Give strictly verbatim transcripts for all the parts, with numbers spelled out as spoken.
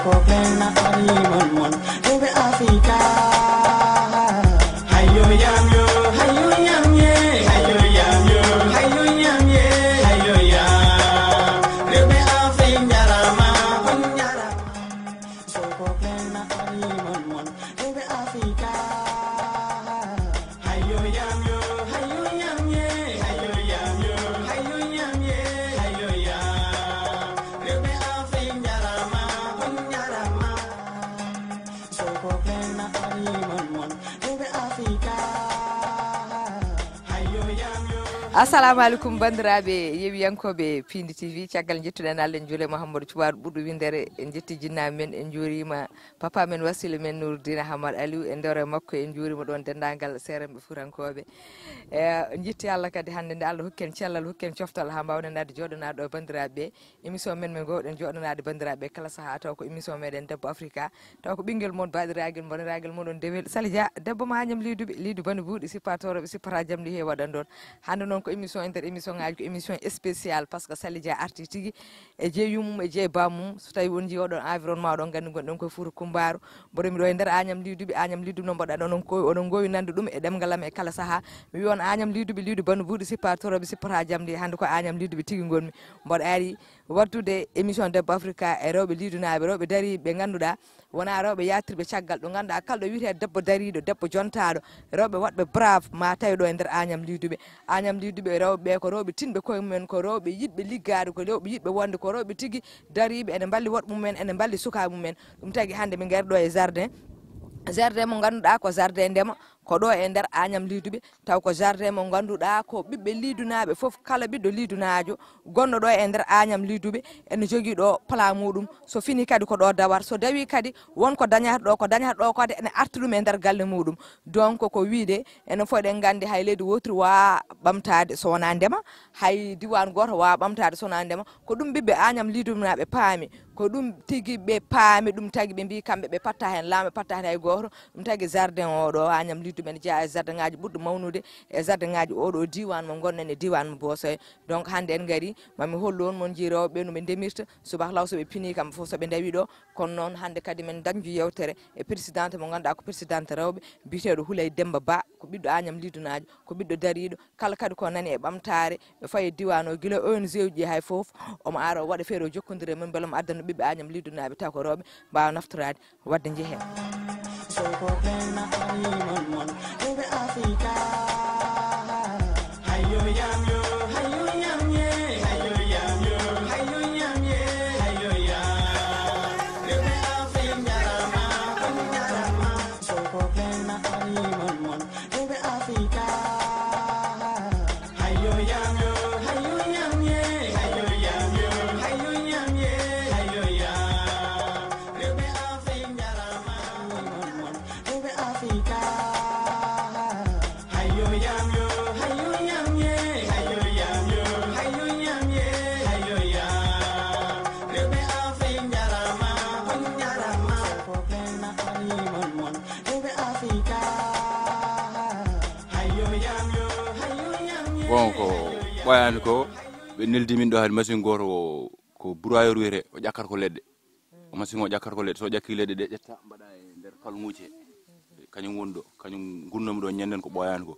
Ko ɓen naɓani mon mon, rewɓe Afrika. Hayo yam yo, hayo yam ye, hayo yam yo, hayo yam ye, hayo yam. Rewɓe Afrika njarama, on njarama. So ko ɓen naɓani mon mon, rewɓe Afrika. Hayo yam yo, hayo yam ye, hayo yam yo, hayo yam ye, hayo yam. Rewɓe Afrika njarama, on njarama. So ko ɓen naɓani mon mon, rewɓe Afrika. Hayo yam yo. Assalamu alaikum bandiraɓe yewiyankoɓe Pindi T V. Caggal jettuɗen Allah en juule Mouhamadou Cubaɗo ɓurɗo windere, en jetti jinnaɓe men, en juurima papa men wasila men Nourdine Hamad Aliou, e ndewre makko en juurima ɗon denndaangal seerenɓe fuutankoɓe. E jetti Allah kadi hannde nde Allah hokki en cellal, hokki en coftal haa mbawɗen naatde jooɗonaade ɗo bandiraɓe ɓe. Émission men men gowɗen jooɗonaade bandiraɓe ɓe kala sahaa taw ko émission meɗen Debbo Afrika, taw ko ɓinngel mon baɗiragel boniragel mon ɗon dewel Sali Dia, debbo ma ñam liiduɓe, liidu bani buuɗi sippa toroɓe sippata jam li he waɗan ɗon. Hannde noon ko émission e nder émission ngaji, ko émission spécial parce que Sali Dia arti tigi e jeeyum mum e jeey bam mum. So tawi on jii oɗon environnement oɗon nganndi gonɗon koye Fuuta Kumbaaru, mboɗo mi ɗo e nder Añam Liiduɓe. Añam Liiduɓe noon mboɗo oɗon ko oɗon ngowi nande ɗum e ɗemngal am e kala saha. Mi wi on Añam Liiduɓe, liidu banu buuɗi sippa toroɓe sippata jam ndi. Hannde ko Añam Liiduɓe tigi ngonmi. Mboɗo ari waddude émission Debbo Afrika e rewɓe liidunaaɓe, rewɓe dariiɓe ɓe ngannduɗaa wona rewɓe yaatirɓe caggal, ɗo ngannduɗaa kala ɗo wiyetee debbo dariiɗo, debbo jontaaɗo, rewɓe waɗɓe brave ma tawi ɗo e nder Añam Liiduɓe. Añam Liiduɓe e rewɓe ɓe ko rewɓe tinɓe koye mumen, ko rewɓe yiɗɓe liggaade, ko rewɓe yiɗɓe wonde, ko rewɓe tigi dariiɓe ene mballi worɓe mumen, ene mballi sukaaɓe mumen. Ɗum tagi hannde min ngari ɗo e jardin. Jardin mo ngannduɗaa ko jardin ndema, ko ɗo e nder Añam Liiduɓe, taw ko jardin mo ngannduɗaa ko ɓiɓɓe liidunaaɓe fof, kala ɓiɗɗo liidunaajo gonɗo ɗo e nder Añam Liiduɓe ene jogii ɗo plan muɗum. So fini kadi ko ɗo dawata, so dawi kadi won ko dañata ɗo, ko dañata ɗo kadi ene arta ɗum e nder galle muɗum. Donc ko wiide enen fof eɗen nganndi hay leydi wotiri wawa ɓamtaade so wona ndema, hay diwan goto wawa ɓamtaade so wona ndema. Ko ɗum ɓiɓɓe Añam Liiduɓe na ɓe paami, ko ɗum tigi ɓe paami, ɗum tagi ɓe mbi kamɓe ɓe patta hen laamu, ɓe patta hen hay goto. Ɗum tagi jardin o ɗo Añam Liiduɓe ne jeeya e jardin ngaji ɓurɗi mawnude e jardin ngaji oɗo diwan mo gonɗen e diwan mo Boosoye. Donc hannde en ngari mami hollu on mon jii rewɓe ɓe no ɓe ndemirta, subaka law so ɓe pini kamɓe fof so ɓe ndawi ɗo. Kono noon hannde kadi men dañju yewtere e présidente mo ngannduɗaa ko présidente rewɓe biyeteeɗo Huley Demba Ba, ko ɓiɗɗo Añam Liidunaajo, ko ɓiɗɗo dariiɗo, kala kadi ko nani e ɓamtaare, ɓe fayi e diwan o gila O N G uji ɗi hay fof, omo ara o waɗa feere o jokkondira e mum, mbele omo addana ɓiɓɓe Añam Liidunaaɓe taw ko rewɓe mbaawa naftoraade. Wadde njehen. So ko ɓen naɓani mon mon, rewɓe Afrika. Hayo yam yo, hayo yam ye, hayo yam yo, hayo yam ye, hayo yam. Rewɓe Afrika njarama, on njarama. So ko ɓen naɓani mon mon, rewɓe Afrika. Hayo yam yo, hayo yam ye, hayo yam yo, hayo yam ye, hayo yam. Rewɓe Afrika njarama, on mon mon, rewɓe Afrika. Hayo yam yo, hayo yam ye, hayo yam yo, hayo yam ye, hayo yam. Rewɓe Afrika njarama, on njarama. Ko ɓen naɓani mon mon, rewɓe Afrika. Hayo yam yo, hayo yam ye, bon, ko hayo yam ɓooyaani ko, ɓe neldi min ɗo hade machine gooto ko, ko broyeur wiyetee, o ƴakkata ko leɗɗe. O machine o ƴakkata ko leɗɗe, so ƴakki leɗɗe ɗe ƴetta mbaɗa e nder palŋuuje. Kañum woni ɗo, kañum ngunnoomi ɗo ñanden ko ɓooyaani ko.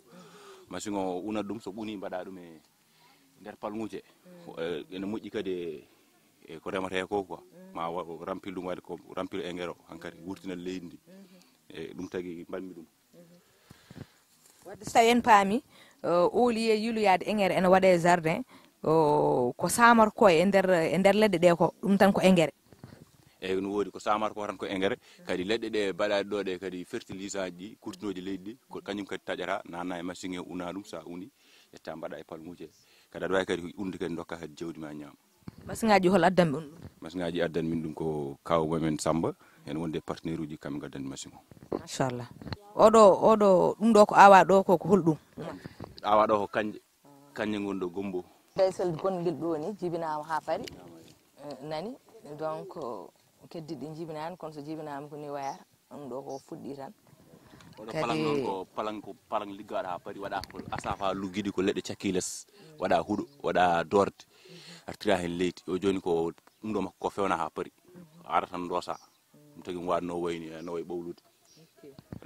Machine o unat ɗum, so ɓuni mbaɗa ɗum e nder palŋuuje. E, ene moƴƴi kadi e, e ko rematee ko quoi. Ma wa-, rampil ɗum waɗi ko rampil engrais o hankadi wurtina leydi ndi. E, ɗum tagi mbaɗmi ɗum. Wadde so tawi en paami, o, au lieu yiiloyaade engrais ene waɗa e jardin, o, ko saamata ko e nder, e nder leɗɗe ɗe ko, ɗum tan ko engrais. Eyi, no woodi ko saamata ko tan ko engrais, kadi leɗɗe ɗe mbaɗaaɗe ɗo ɗe kadi fertilisant ji ɗi, kurtinooji leydi ndi, ko kañum kadi taƴata, nanna e machine he, una ɗum, so a uni, ƴetta mbaɗa e palŋuuje. Kadi aɗa waawi kadi ko unde kadi ndokka kadi jawdi ma ñaama. Machine ngaji hol addan ɓe on ɗum? Machine ngaji addan min ɗum ko kaaw men Samba, hen wonde partenaire uji kamɓe ngaddani machine o. Machallah. Oɗo, oɗo, ɗum ɗo ko awa ɗo ko, ko hol ɗum? Awa ɗo ko kanje, kanje ngon ɗo gombo. Baysel gonngel ɗo ni jibinaama haa paari. Eh, nani, donc, keddiɗi jibinaani, kono so jibinaama ko ni wayata. Ɗum ɗo ko fuɗɗi tan. Oɗo kadi palang noon ko palang, ko palang liggaaɗo haa paari, waɗa ko asafa luggiɗi, ko leɗɗe cakki les, waɗa huɗo, waɗa doorde, artira heen leydi. O jooni ko ɗum ɗo makko ko fewna haa paari. Ara tan doosa. tagi mo waɗa no wayni, eh, no way ɓowlude.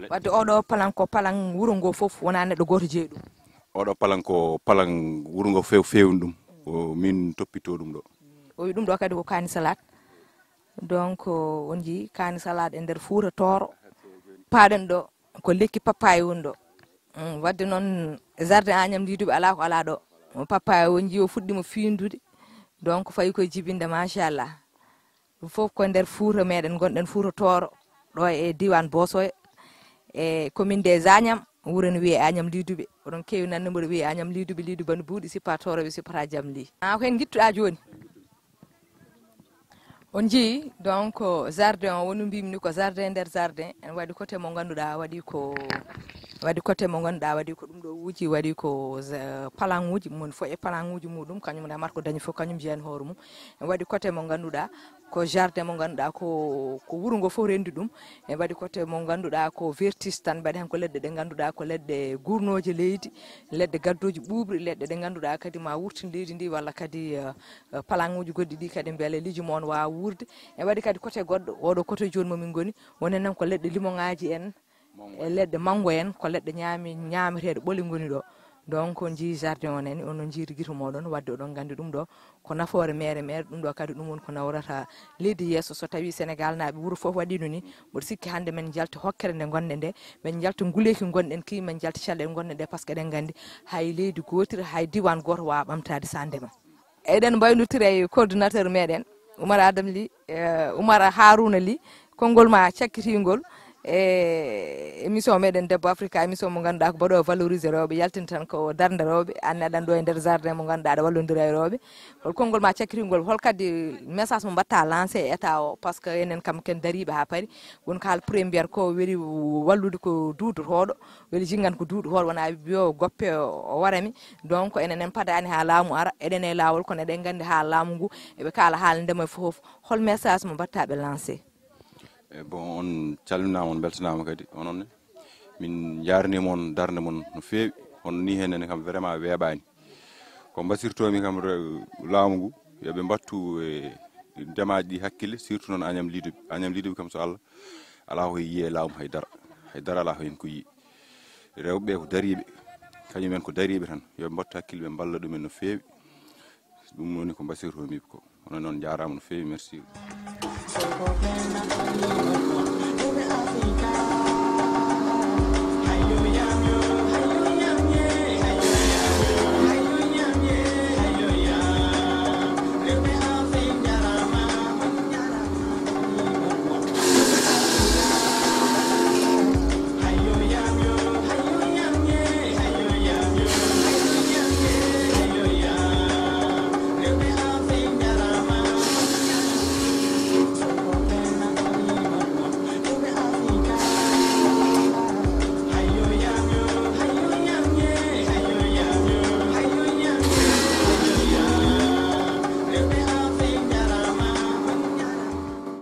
Wadde oɗo palan ko palan wuro ngo fof, wona neɗɗo gooto jeyi ɗum? Oɗo palan ko palan wuro ngo few-, feewni ɗum. O min toppito ɗum ɗo. O wi ɗum ɗo kadi ko kaani salade. Donc, on njii kaani salade e nder Fuuta Tooro. Paaɗen ɗo ko lekki papaye woni ɗo. Mm, wadde noon jardin Agnam Liiduɓe alaa ko alaa ɗo. Papaye o njii o fuɗɗiima fiindude. Donc, fayi koye jibinde, machallah. Ɗum fof ko nder Fuuta meɗen ngonɗen, Fuuta Tooro, ɗo e diiwaan Boosoya, e commune des Agnam, wuro ne wiyee Agnam Liiduɓe. Oɗon keewi nande mboɗo wiyee Agnam Liiduɓe, Liidu Bandu Buuɗi, sippa Tooroɓe, sippata jam lii. Ah, ko heen ngittuɗaa jooni? On njii, donc, jardin o, woni mbimi ni ko jardin nder jardin. En waɗi côté mo ngannduɗaa waɗi ko, waɗi côté mo ngannduɗaa waɗi ko ɗum ɗo wuuji, waɗi ko, eh, palanŋuuji, moni fof e palanŋuuji muɗum, kañum remat ko dañi fof, kañum jeyan hoore mum. En waɗi côté mo ngannduɗaa ko jardin mo ngannduɗaa ko, ko wuro ngo fof renndi ɗum. En waɗi côté mo ngannduɗaa ko vertige tan, mbaɗi heen ko leɗɗe ɗe ngannduɗaa ko leɗɗe gurnooje leydi, leɗɗe gaddooji ɓuuɓri, leɗɗe ɗe ngannduɗaa kadi ma wurtin leydi ndi, walla kadi, eh, eh, palanŋuuji goɗɗi ɗi kadi mbele lijumo on waawa wuurde. En waɗi kadi côté goɗɗo, oɗo côté jooni mo min ngoni, woni noon ko leɗɗe limoŋaaji en, e leɗɗe manngo en, ko leɗɗe ñaami-, ñaameteeɗe ɓoli ngoni ɗo. Donc, on njii jardin o nani, onon njii gite mooɗon, wadde oɗon nganndi ɗum ɗo ko nafoore meere meere, ɗum ɗo kadi ɗum woni ko nawrata leydi yeeso. So tawii Senegaal naaɓe wuro fof waɗiino ni, mboɗo sikki hannde men njalta hokkere nde ngonɗen nde, men njalta nguleeki ngonɗen ki, men njalta caɗeele ngonɗen ɗe, par ce que eɗen nganndi hay leydi gootiri, hay diiwaan gooto waawaa ɓamtaade so ndema. Eɗen mbaynotira e coordinateur meɗen, Oumar Adam Ly, eh, Oumar Harouna Ly, konngol ma cakkitingol e émission meɗen Debbo Africa, émission mo ngannduɗaa ko mbaɗo valorisé rewɓe, yaltina tan ko darnde rewɓe, an aɗa ɗo e nder jardin mo ngannduɗaa aɗa wallondira e rewɓe. Hol konngol ma cakkitingol, hol kadi message mo mbatta lancé e état o, par ce que enen kam ken dariiɓe haa paari, woni ko haal première ko weli wallude ko duudotoɗo, weli jingan ko duudotoɗo, wona biyo goppe o warami. Donc, enen en padaani haa laamu ara, eɗen e laawol, kono eɗen nganndi haa laamu ngu, eɓe kaala haala ndema e fof. Hol message mo mbatta ɓe lancé? E bon, on calminaama, on mbeltanaama kadi, onon ne. Min njaarniima on darnde mon no feewi. On ni heen enen kam vraiment weeɓaani. Ko mbasirtoomi kam re-, laamu ngu, yo ɓe mbattu e ndemaaji ɗi hakkille, surtout noon Agnam Liiduɓe. Agnam Liiduɓe kam so Allah, alaa ko yiyee laamu hay dara. Hay dara alaa ko heen ko yiyi. Rewɓe ɓe ko dariiɓe, kañum en ko dariiɓe tan. Yo ɓe mbattu hakkille, ɓe mballa ɗumen no feewi. Ɗum woni ko mbasirtoomi ko. Onon noon njaaraama no feewi, merci.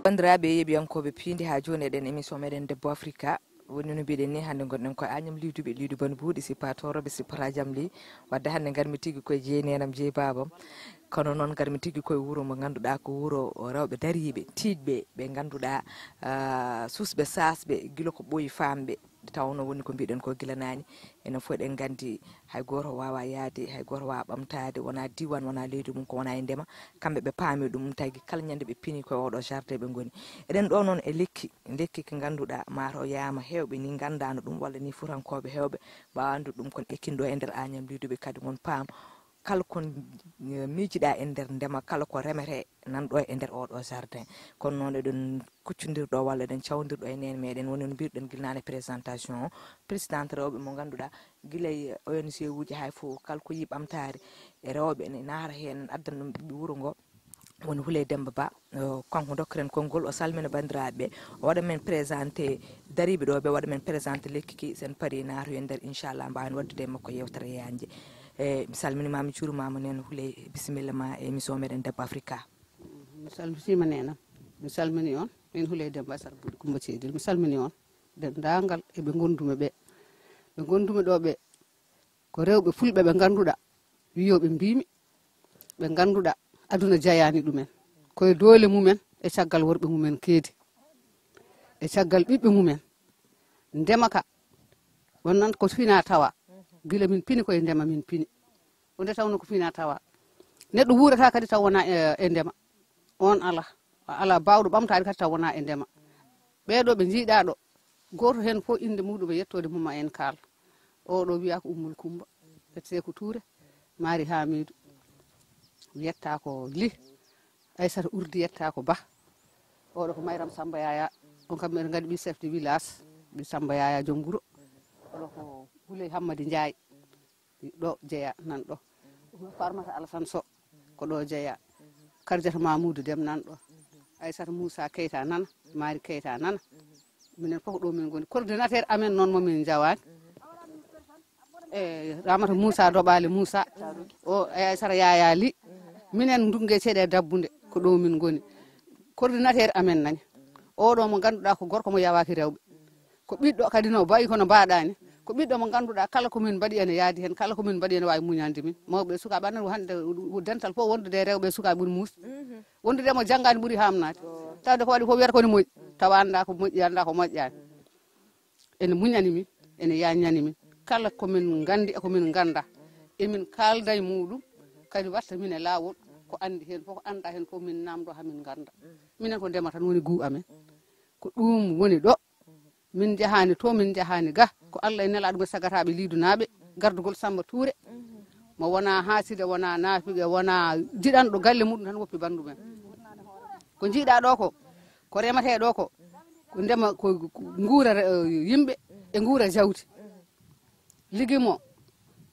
Banndiraaɓe yeeɓiyankooɓe, piindi haa jooni eɗen émission meɗen Debbo Africa. Woni no mbiɗen ni, hannde ngonɗen ko Agnam Liiduɓe, Liidu Bandu Buuɗi, sippa Tooroɓe, sippata jam lii. Wadde hannde ngarmi tigi koye jeyi neenam, jeyi baabam. Kono noon ngarmi tigi koye wuro mo ngannduɗaa ko wuro rewɓe dariiɓe, tiiɗɓe, ɓe ngannduɗaa, ah, suusɓe, saasɓe, gila ko ɓooyi faamɓe. Nde tawnoo woni ko mbiɗen ko gila naane, enen fof eɗen nganndi hay gooto waawaa yahde, hay gooto waawaa ɓamtaade, wonaa diiwaan, wonaa leydi mum, ko wonaa e ndema. Kamɓe ɓe paami ɗum, tagi kala ñande ɓe pini koye oɗo jardin ɓe ngoni. Eɗen ɗo noon e lekki, lekki ki ngannduɗaa, maa taw yaama heewɓe ni nganndaano ɗum, walla ni futankooɓe heewɓe mbaawaa anndude ɗum, kono ekkin ɗo e nder Agnam Liiduɓe kadi ngon paam. Kala kon, eh, miijiɗaa e nder ndema, kala ko remetee nan ɗo e nder oɗo jardin. Kono noon eɗen kuccondir ɗo walla eɗen cawondir ɗo e neen meɗen, woni no mbiruɗen gila naane présentation o, présidente rewɓe mo ngannduɗaa gila e O N G uji hay fof, kala ko yi ɓamtaare e rewɓe ene naata heen, addan ɗum ɓiɓɓe wuro ngo. Woni Houleye Demba Ba, o, kanko dokkoren konngol, o salmina banndiraaɓe ɓe, o waɗa men présenté dariiɓe ɗo ɓe, waɗa men présenté lekki ki, sen pari naato e nder, inchallah, mbaawen waɗdude e makko yewtere yaajnde. E, mi salminimaama, mi juurimaama neen Houleye, bisimilla ma e émission meɗen Debbo Africa. Mi salmitiima neenam, mi salmini on, min Houleye Demba Sara Buuɗi Kumba Ceedil, mi salmini on, denndaangal e ɓe ngondumi ɓe, ɓe ngondumi ɗo ɓe, ko rewɓe fulɓe ɓe ngannduɗaa, wiyooɓe mbiimi, ɓe ngannduɗaa aduna jayaani ɗumen, koye doole mumen e caggal worɓe mumen keedi. e caggal ɓiɓɓe mumen. Ndema ka, wonnan ko fina tawa. Gila min pini koye ndema min pini. Ko nde tawno ko fina tawa. Neɗɗo wuurata kadi taw wona e, e ndema. On ala. A ala baawɗo ɓamtaade kadi taw wona e ndema. Ɓeeɗo ɓe njiiɗaa ɗo, gooto heen fof innde muɗum e yettoode mum ma en kaal. Oɗo wiyaa ko Ummul Kummba, wiyetee ko Tuure, Maari Haamiidu. Yettaa ko Li, Aysata Urdi yettaa ko Bah. Oɗo ko Mayram Samba Yaya. On kam mbeɗa nganndi ɓii chef de village, ɓii Samba Yaya joom wuro. Oɗo ko Huley Hammadi Njaay. Ɗo jeyaa nan ɗo. Farmata Alasan Sow ko ɗo jeyaa. Karjata Mamoudou Dem nan ɗo. Aysata Moussa Keita nana, Mari Keita nana. Minen fof ɗo min ngoni. Coordinateur amen noon mo min njawaani. E Ramata Moussa Doɓaali Moussa. O e Aysata Yaya Li. Minen Ndunge Ceeɗe Dabbunde ko ɗo min ngoni. Coordinateur amen nani. Oɗo mo ngannduɗaa ko gorko mo yawaaki rewɓe. Ko ɓiɗɗo kadi no bayi kono mbaɗani. Ko ɓiɗɗo mo ngannduɗaa kala ko min mbaɗi ene yaadi heen, kala ko min mbaɗi ene waawi muñande min. Mawɓe e sukaaɓe, aɗa andi hannde dental fof wondude e rewɓe e sukaaɓe ɓuri muusde. Wondude mo janngaani ɓuri haamnaade. Tawde ko waɗi fof wiyata ko ne moƴƴi. Tawa anndaa ko moƴƴi, anndaa ko moƴƴaani. Ene muñani min, ene yaññani min. Kala ko min nganndi e ko min nganndaa, emin kaalda e muɗum, kadi watta min e laawol, ko anndi heen fof, anndaa heen fof, min naamndoo haa min ngannda. Minen ko ndema tan woni guu amen. Ko ɗum woni ɗo. Min njahaani to, min njahaani ga. Ko Allah e nelaaɗo e sagataaɓe Liidunaaɓe, gardugol Samba Tuure. Mo wona haasida, wona naafiga, wona jiɗanɗo galle muɗum tan woppi banndum en. Ko njiiɗaa ɗo ko, ko rematee ɗo ko, ko ndema, ko, ko nguura re-, yimɓe e nguura jawdi. Ligi mo,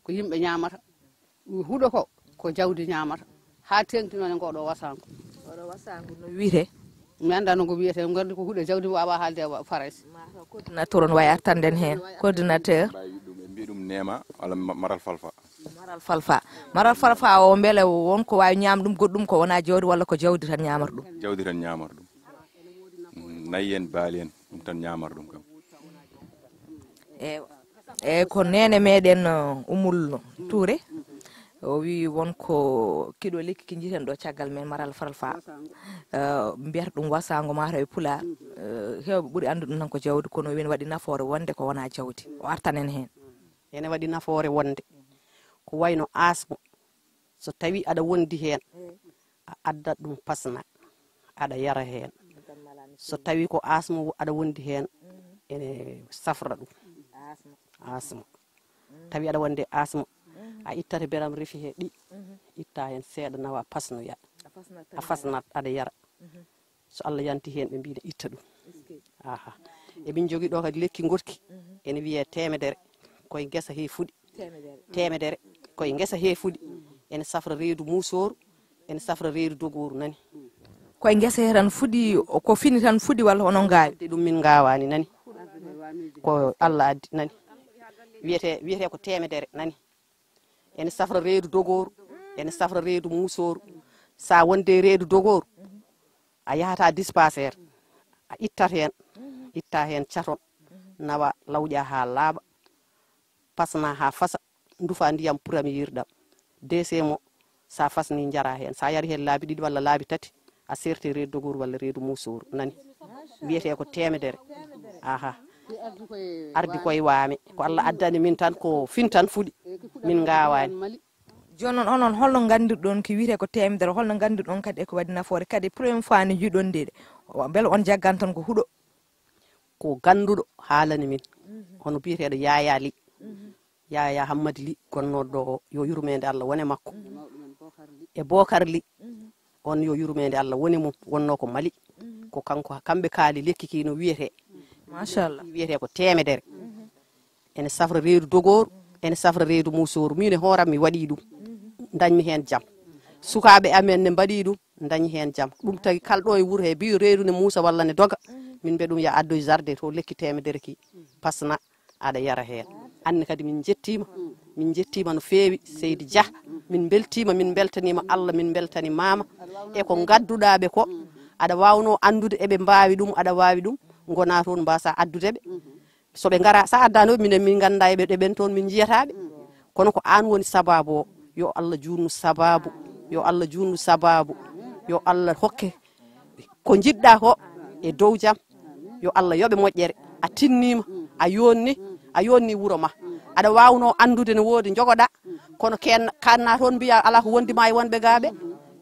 ko yimɓe ñaamata. Huɗo ko, ko jawdi ñaamata. Haa teeŋti noon e ngoo ɗo wasaango. Oɗo wasaango no wiyetee? Mi anndaa no ngo wiyetee, ngardi ko huɗo jawdi, mi waawaa haalde wa-, Farayse. Mataw coordinateur on wayi artanden heen. Coordinateur. Mbawi wiide ɗum, ɓe mbiya ɗum neema walla ma-, maral falfa. Maral falfa. Maral falfa o mbele won ko waawi ñaam ɗum, goɗɗum ko wona jawdi walla ko jawdi tan ñaamata ɗum? Jawdi tan ñaamata ɗum. Mm, nayi en, baali en, ɗum tan ñaamata ɗum kam. Ewa. E ko neene meɗen, uh, Ummul Tuure. O wi won ko kiɗo lekki ki njiten ɗo caggal men maral falfa. Uh, mbiyata ɗum wasaango mataw e pulaar. Uh, heewɓe ɓuri anndude ɗum tan ko jawdi, kono o wi ne waɗi nafoore wonde ko wona jawdi. O artanen heen. Ene waɗi nafoore wonde. Ko wayno asmo. So tawi aɗa wondi heen, a addat ɗum pasna, aɗa yara heen. So tawi ko asma wo-, aɗa wondi heen, ene safra ɗum. Asma. Tawi aɗa wondi e asma, a ittat beram refi he ɗi, itta heen seeɗa nawa pasnoya. A fasnat, aɗa yara. So Allah yanti heen, ɓe mbiɗa itta ɗum. Aha. Emin jogii ɗo kadi lekki ngoɗki, ene wiyee teemedere, koye ngesa he fuɗi. Teemedere. Teemedere, koye ngesa he fuɗi. Ene safra reedu muusooru, ene safra reedu dogooru nani. Koye ngesa he tan fuɗi, ko fini tan fuɗi walla hono ngaawi? Addi ɗum min ngaawaani nani. Ko Allah addi nani. Wiyetee, wiyetee ko teemedere nani. Ene safra reedu dogooru, ene safra reedu muusooru. So a wonde reedu dogooru, a yahata dispensaire, a ittat heen, itta heen caton, nawa lawƴa haa laaɓa, pasna haa fasa, ndufa ndiyam premier ɗam. Deuxième o, so a fasni, njara heen. So a yari heen laabi ɗiɗi walla laabi tati, a seerte reedu dogooru walla reedu muusooru, nani? Wiyetee ko teemedere. Aha. Ardi koye waame. Ko Allah addani min tan, ko fin tan fuɗi. Min ngaawaani. Jooni noon, onon, holno nganndirɗon ko wiyetee ko teemedere? Holno nganndirɗon kadi e ko waɗi nafoore? Kadi, première fois nde njiiɗon nde, mbele on jaggan tan ko huɗo? Ko gannduɗo haalani min, hono biyeteeɗo Yaya Ly. Yaya Hammadi Ly, gonnooɗo ɗo o, yo yurmeende Allah wone makko. E Bokar Ly, on yo yurmeende Allah wone mum, wonnoo ko Mali. Ko kanko, kamɓe kaali lekki ki no wiyetee. Machallah. Wiyetee ko teemedere. Ene safra reedu dogooru, ene safra reedu muusooru. Min e hooram mi waɗii ɗum. Ndañmi heen jam. Sukaaɓe amen ne mbaɗii ɗum, ndañi heen jam. Ɗum tagi kala ɗo e wuro he biyo reedu ne muusa walla ne doga, min mbiya ɗum ya addoy jardin to lekki teemedere ki. Pasna aɗa yara heen. Anne kadi min njettiima. Min njettiima no feewi, Seydi Dia. Min mbeltiima, min mbeltaniima Allah, min mbeltani maama. E ko ngadduɗaa ɓe ko, aɗa waawnoo anndude eɓe mbaawi ɗum, aɗa waawi ɗum, ngonaa toon mbaasa addude ɓe. So ɓe ngara, so a addaano ɓe, minen min nganndaa eɓe, eɓen toon, min njiyataa ɓe. Kono ko aan woni sabaabu o. Yo Allah juutnu sabaabu, yo Allah juutnu sabaabu, yo Allah hokke ko njiɗɗaa ko e dow jam. Yo Allah yoɓe moƴƴere. A tinniima, a yonni, a yonni wuro ma. Aɗa waawno anndude no woodi jogoɗa, kono ken kanna toon mbiya alaa ko wondi ma e wonɓe gaaɓe.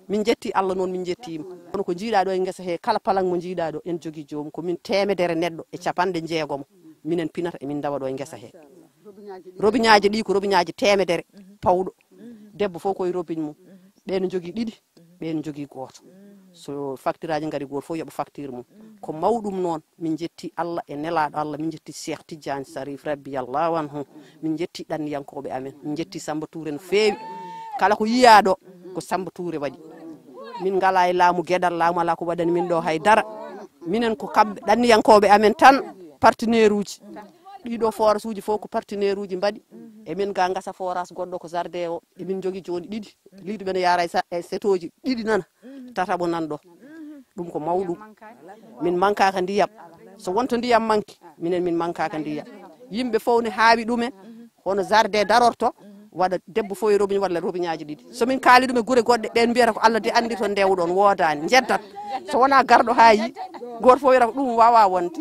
Min njetti Allah noon, min njettiima. Kono ko njiiɗa ɗo e ngesa he, kala palang mo njiiɗa ɗo, en jogi joom, ko min teemedere neɗɗo e capanɗe jeegomo. Minen pinata e min ndawa ɗo e ngesa he. Robiñaaji ɗi ko robiñaaji teemedere pawɗo. Debbo fof koye robiñ mum. Ɓeen jogi ɗiɗi, ɓeen jogi gooto. So facture aji ngari gooto fof yoɓa facture mum. Ko mawɗum noon, min njetti Allah e nelaaɗo Allah, min njetti Cheikh Tidiane Sarif rabbi Allahu anhu. Min njetti ɗanniyankooɓe amen, min njetti Samba Touré no feewi. Kala ko yiyaa ɗo, ko Samba Touré waɗi. Min ngalaa e laamu geɗal, laamu alaa ko waɗani min ɗo hay dara. Minen ko kamɓe ɗanniyankooɓe amen tan, partenaire uji. Ɗiɗo forage uji fof ko partenaire uji mbaɗi. Emin ga ngasa forage goɗɗo ko jardin o. Emin jogi jooni ɗiɗi. Liidu ɓe no yaara e sa-, e setoji ɗiɗi nana. Tataɓo nan ɗo. Ɗum ko mawɗum. Min mankaaka ndiyam. So wonto ndiyam manki, minen min mankaaka ndiyam. Yimɓe fof ne haawi ɗumen. Hono jardin darorto, waɗa debbo fof e robiñ walla robiñaaji ɗiɗi. So min kaali ɗum e gure goɗɗe, ɓeen mbiyata ko Allah de anndi to ndewɗon, woodaani, njeddat. So wonaa garɗo haa yi, gooto fof wiyata ko ɗum waawaa wonde.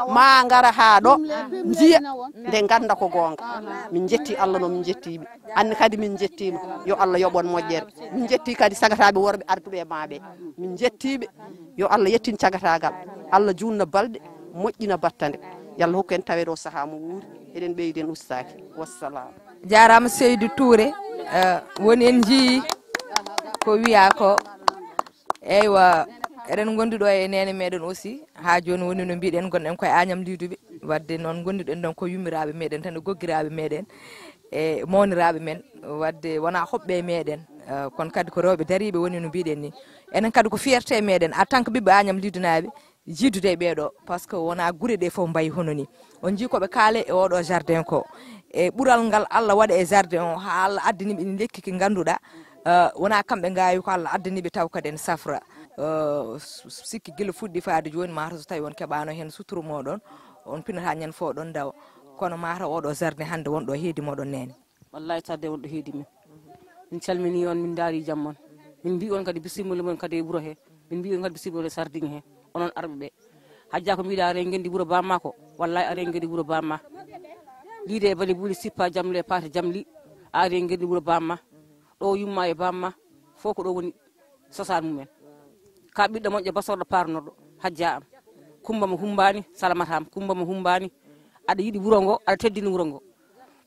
Ma ngara haa ɗo, njiya, nde ngannda ko goonga. Min njetti Allah no min njettiiɓe. Anne kadi min njettiima. Yo Allah yoɓon moƴƴere. Min njetti kadi sagataaɓe worɓe arduɓe e maaɓe. Min njettiiɓe. Yo Allah yettin cagataagal. Allah juunna balɗe, moƴƴina battande. Yo Allah hokku en taweede o sahaa mo wuuri. Eɗen ɓeydi en ustaaki. Wassalam. Jaaraama Seydou Touré, eh, woni en njii ko wiyaa ko. Eywa, eɗen ngondi ɗo e neene meɗen aussi. Haa jooni woni no mbiɗen, ngonɗen koye Agnam Liiduɓe. Wadde noon ngondiɗen ɗon ko yummiraaɓe meɗen tan e goggiraaɓe meɗen e mawniraaɓe men. Wadde wonaa hoɓɓe e meɗen, eh, kono kadi ko rewɓe dariiɓe woni no mbiɗen ni. Enen kadi ko fierté meɗen en tant que ɓiɓɓe Agnam Liidunaaɓe. Jiddude e ɓeeɗo, par ce que wonaa gure ɗe fof mbayi hono ni. On njii ko ɓe kaale e oɗo jardin ko. E ɓural ngal Allah waɗa e jardin o, haa Allah addani ɓe ɗin lekki ki ngannduɗaa, eh, wonaa kamɓe ngaawi ko Allah addani ɓe taw kadi ene safra. Eh, s-, s-, sikki gila fuɗɗi faade jooni, mataw so tawi on keɓaano heen suturu moɗon, on pinata ñande fof ɗon dawa. Kono mataw oɗo jardin hannde wonɗo heedi moɗon neene. Wallahi tardé wonɗo heedi min. Min calmini on, min ndaari jam mon. Min mbi on kadi bisimilla mon kadi e wuro he. Min mbi on kadi bisimilla e sardin he. Onon arɓe ɓe. Hajja ko mbiɗa are ngendi wuro bamma ko. Wallahi are ngendi wuro bamma. Liide e bali buuli sippa jam le paata jam li. Are ngendi wuro bamma. Ɗo yumma e bamma. Fof ko ɗo woni sosaan mumen. Ka ɓiɗɗo moƴƴo basorɗo parnorɗo hajja am. Kumba mo humbaani, salamata am. Kumba mo humbaani, aɗa yiɗi wuro ngo, aɗa teddini wuro ngo.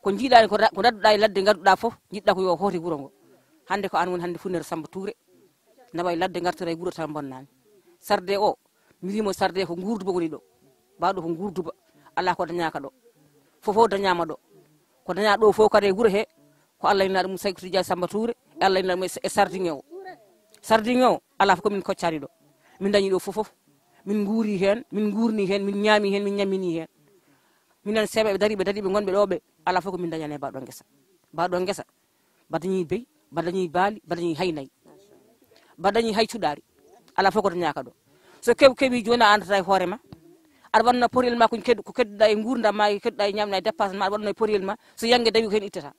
Ko njiɗaani ko ra-, ko radduɗa e ladde ngadduɗa fof, njiɗɗa ko yo hoote wuro ngo. Hannde ko an woni hannde funnere Samba Touré. Nawa e ladde ngartira e wuro tan bonnaani. Sarde o, mi wimo sarde ko nguurduba woni ɗo. Baɗo ko nguurduba. Alaa ko dañaka ɗo. Fof fof dañama ɗo. Ko daña ɗo fof kadi e wuro he, ko Allah ina ɗum Sayku Tijjani Samba Touré, e Allah ina ɗum e, e sardin o. Sardin o, alaa fof ko min koccani ɗo. Min dañi ɗo fof fof. Min nguuri heen, min nguurni heen, min ñaami heen, min ñammini heen. Minen seeɓeɓe dariɓe, dariɓe gonɓe ɗo ɓe, alaa fof ko min dañani e baɗo ngesa. Baɗo ngesa, ba dañi bey, ba dañi baali, ba dañi hay nayi. Ba dañi hay cuɗaari. Alaa fof ko dañaka ɗo. So kew-, kewi jooni a andata e hoore ma. Aɗa wanno poriyel ma ko ked-, ko kedduɗa e nguurndam ma, e kedduɗa e ñamna e dépasse ma, aɗa wanno e poriyel ma. So yange dawi ko heen ittata.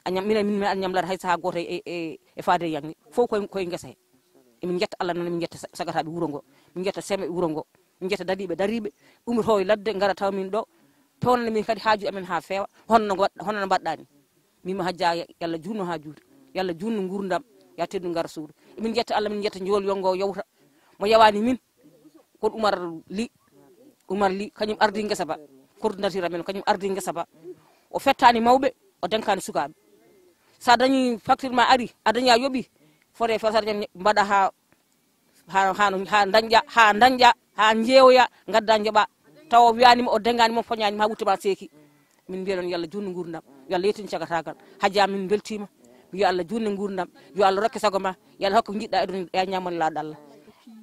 A ñam-, minen, min, min aɗa ñamlata hay sahaa gooto e, e, e faade e yange. Fof koye, koye ngesa he. Emin njetta Allah noon, emin njetta sa-, sagataaɓe wuro ngo. Min njetta seeɓeɓe wuro ngo. Min njetta dariiɓe, dariiɓe. Ummoto e ladde, ngara taw min ɗo. Pewnana min kadi haaju amen haa feewa. Hono no waɗ-, hono no mbaɗɗa ni. Min mo hajja ya-, yalla juutno haa juuta. Yalla juutno nguurndam. Ya teddu ngar suudu. Emin njetta Allah, min njetta njool yongo yawta. Mo yawani min. Kono Umar Li, Umar Li, kañum ardi ngesa ba. Coordinateur amen, kañum ardi ngesa ba. O fettani mawɓe, o denkani sukaaɓe. Sa dañi facture ma ari, a dañi a yoɓi, fode fere sa dañi mbaɗa ha, ha, ha, ha dañƴa, ha dañƴa, ha jeewoya, gadda joɓa. Tawa o wiyani ma, o dengani ma, o foñani ma, ha wutte ma seeki. Min mbiya noon, yo Allah juutnu nguurndam, yo Allah yettin cagatagal. Hajja min beltima, yo Allah juutnu nguurndam, yo Allah rokke sago ma, yo Allah hokka ko jiɗɗa e aduna, ya ñamon laaɗo Allah.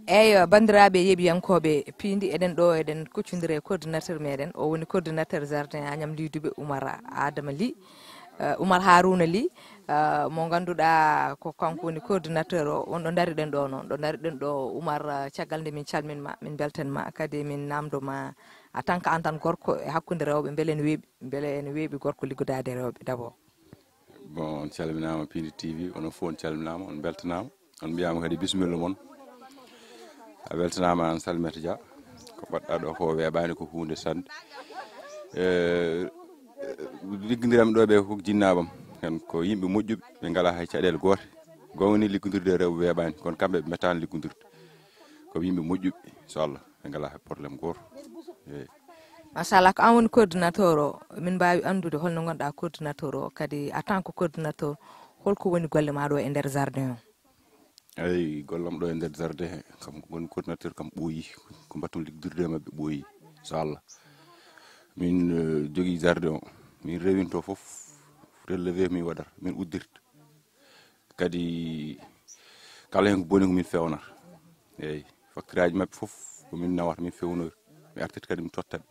Eyyo, banndiraaɓe yeeɓiyankooɓe piindi, eɗen ɗo, eɗen kuccondiri e coordinateur meɗen, o woni coordinateur jardin Agnam Liiduɓe, Oumar Adama Ly, eh, Oumar Harouna Ly, eh, mo ngannduɗaa ko kanko woni coordinateur o, on ɗo ndariɗen ɗo noon, ɗo ndariɗen ɗo Oumar, eh, caggal nde min calmin ma, min beltan ma, kadi min namdo ma en tant que an tan gorko e hakkunde rewɓe, mbele ene weeɓi, mbele ene weeɓi gorko liggodaade e rewɓe d'abord. Bon, on calminaama Piindi T V, onon fof on calminaama, on mbeltanaama, on mbiyaama kadi bisimilla mon. A weltanaama aan Salimata Dia, ko Mbaɗɗa ɗo ko weeɓaani, ko huunde sannde. Eh, liggondiram ɗo ɓe ko jinnaaɓam. Kan ko yimɓe moƴƴuɓe, ɓe ngalaa hay caɗeele goote. Gowni liggondirde e rewɓe weeɓaani, kono kamɓe ɓe metaani liggondirde. Ko yimɓe moƴƴuɓe, inchallah, ɓe ngalaa hay problème gooto. Eeyi. Machallah, ko an woni coordinateur o, min mbaawi anndude holno ngonɗaa coordinateur o, kadi en tant que coordinateur, holko woni golle ma ɗo e nder jardin o? Eyi, gollam ɗo e nder jardin he, kam ko woni coordinateur kam ɓooyi, ko mbatton liggondirde e maɓɓe ɓooyi, inchallah. Min eh, jogii jardin o, min rewinto fof, relevé min waɗata, min uddirta. Kadi kala heen ko boni ko min fewnata. Eeyi, facture aji maɓɓe fof ko min nawata, min fewnori. Mi artirta kadi mi totta ɓe.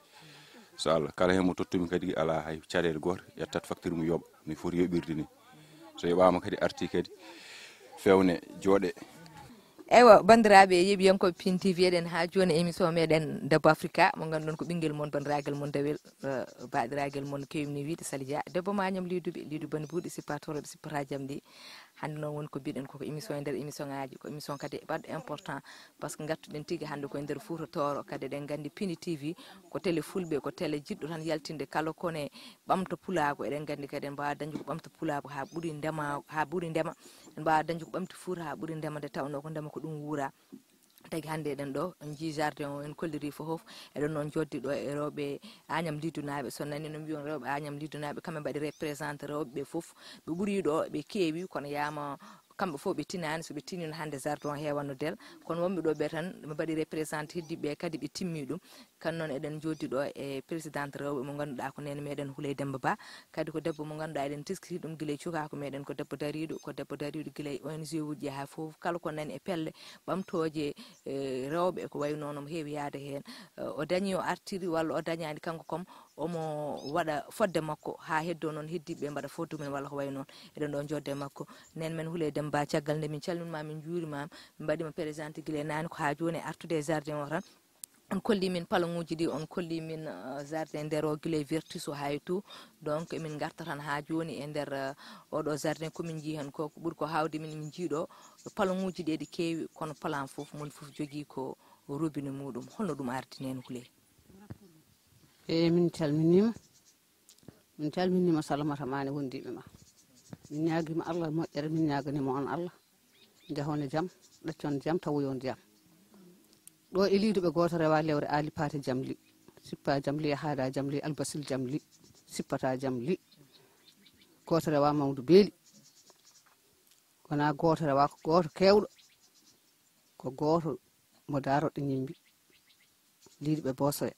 Inchallah, kala heen mo tottumi kadi alaa hay caɗeele goote, ƴettat facture mum yoɓa, no foti yoɓirde ni. So yoɓaama kadi arti kadi fewne, jooɗe. Eywa, banndiraaɓe yeeɓiyankooɓe Pin T V, eɗen haa jooni émission meɗen Debbo Africa, mo ngannduɗon ko ɓinngel mon, banndiraagal mon dewel, eh, baaɗiraagal mon keewmi wiide Sali Dia. Debbo ma ñam liiduɓe, liidu bani buuɗi, sippa toroɓe, sippata jamɗi. Hannde noon woni ko mbiɗen koko émission e nder émission ngaji, ko émission kadi baɗɗo important, par ce que ngattuɗen tigi hannde ko e nder Fuuta Tooro, kadi eɗen nganndi Pini T V ko télé fulɓe, ko télé jiɗɗo tan yaltinde kala kone ɓamta pulaagu, eɗen nganndi kadi en mbaawa dañde ko ɓamta pulaagu haa ɓuri ndema, haa ɓuri ndema, en mbaawa dañde ko ɓamti Fuuta haa ɓuri ndema, nde tawnoo ko ndema ko ɗum wuura. Tagi hannde eɗen ɗo, en njii jardin o, en kolliri fof fof. Eɗen noon joddi ɗo e rewɓe Agnam Liddunaaɓe, so nani no mbiyon rewɓe Agnam Liddunaaɓe, kamɓe mbaɗi représenté rewɓe ɓe fof. Ɓe ɓuri ɗo, ɓe keewi, kono yaama kamɓe fof ɓe tinani, so ɓe tinino hannde jardin o heewano del. Kono wonɓe ɗo ɓe tan ɓe mbaɗi représenté heddiɓe kadi ɓe timmi ɗum. Kan noon eɗen joddi ɗo e présidente rewɓe mo ngannduɗaa ko neene meɗen Huley Demba Ba. Kadi ko debbo mo ngannduɗaa eɗen teskiti ɗum gila e cukaaku meɗen, ko debbo dariiɗo, ko debbo dariiɗo gila e O N G uji haa fof, kala ko nani e pelle ɓamtooje, eh, rewɓe, ko wayi noon omo heewi yahde heen. Eh, o dañii, o artiri walla o dañaani, kanko kam omo waɗa fodde makko haa heddoo noon heddiiɓe ɓe mbaɗa fodde mumen walla ko wayi noon. Eɗen ɗo jodde e makko. Neen men Huley Demba, caggal nde min calminma, min njuurima, min mbaɗima présenté gila e naane ko haa jooni e artude e jardin o tan. On kolli min palaŋuuji ɗi, on kolli min, eh, jardin nder o gila e vertus o haa e tout. Donc emin ngarta tan haa jooni e nder, eh, oɗo jardin ko min njii heen ko, ko ɓuri ko haawde min, min njii ɗo palaŋuuji ɗi eɗi keewi, kono plan fof, moni fof jogii ko robinet muɗum. Holno ɗum ardi neen Huley? Eyi, min calminiima. Min calminiima Salamata Maane wondiiɓe ma. Min ñaagiima Allah moƴƴere, min ñaaganiima on Allah. Njahon e jam, ɗaccon jam, tawoyon jam. Ɗo e liiduɓe gooto rewa lewre aali paate jam li. Sippa jam li, haada jam li, albasil jam li. Sippata jam li. Gooto rewa mawdu beeli. Wona gooto rewa ko gooto keewɗo. Ko gooto mo daaroɗɗe ñimbi. Liiduɓe boosoya.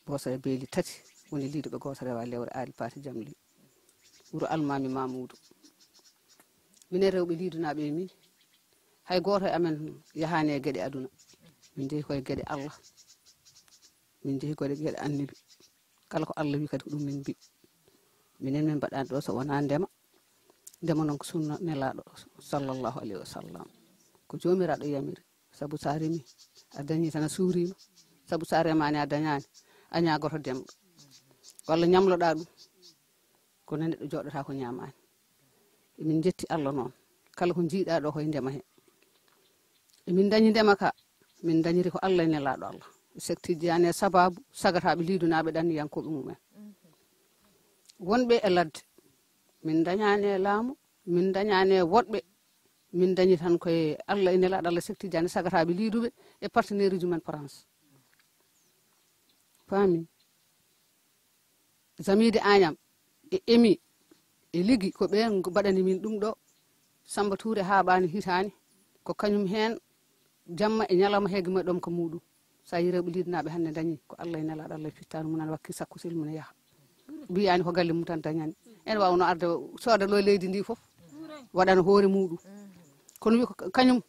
Boosoya beeli tati woni liiduɓe gooto rewa lewre aali paate jam li. Wuro almaami Mamuudu. Minen rewɓe liidunaaɓe e min, hay gooto e amen yahaani e geɗe aduna. Min njehi koye geɗe Allah. Min njehi koye geɗe annabi. Kala ko Allah wi kadi ko ɗum min mbi. Minen min mbaɗaani ɗo so wonaa ndema. Ndema noon ko sunna nelaaɗo sallallahu alayhi wa sallam. Ko joomiraaɗo yamiri. Sabu so a remi, a dañii tan a suuriima. Sabu so a remaani a dañaani, a ñaagoto demɗo. Walla ñamloɗaa ɗum. Kono neɗɗo jooɗotaako ñaamaani. Emin njetti Allah noon. Kala ko njiiɗaa ɗo koye ndema he. Emin dañi ndema ka, min dañiri ko Allah e nelaaɗo Allah. Sekti jiyani e sababu sagataaɓe liidunaaɓe ɗanniyankooɓe mumen. Wonɓe e ladde, min dañaani e laamu, min dañaani e woɗɓe, min dañi tan koye Allah e nelaaɗo Allah, Sekti jiyani sagataaɓe liiduɓe e partenaire uji men France. Faami? Zamiidi Añam e Emi e Ligi ko ɓeen mbaɗani min ɗum ɗo. Samba Tuure haaɓaani hitaani, ko kañum heen jamma e ñalawma heege mumen ɗom ka muɗum. So a yii rewɓe liidnaaɓe hannde dañi ko Allah e nelaaɗo Allah e fittaandu mum, ana wakki sakko sel mum ne yaha. Mbiyaani ko galle mum tan dañani. Ene waawno arde sooda ɗo leydi ndi fof, waɗana hoore muɗum. Kono wi ko kañum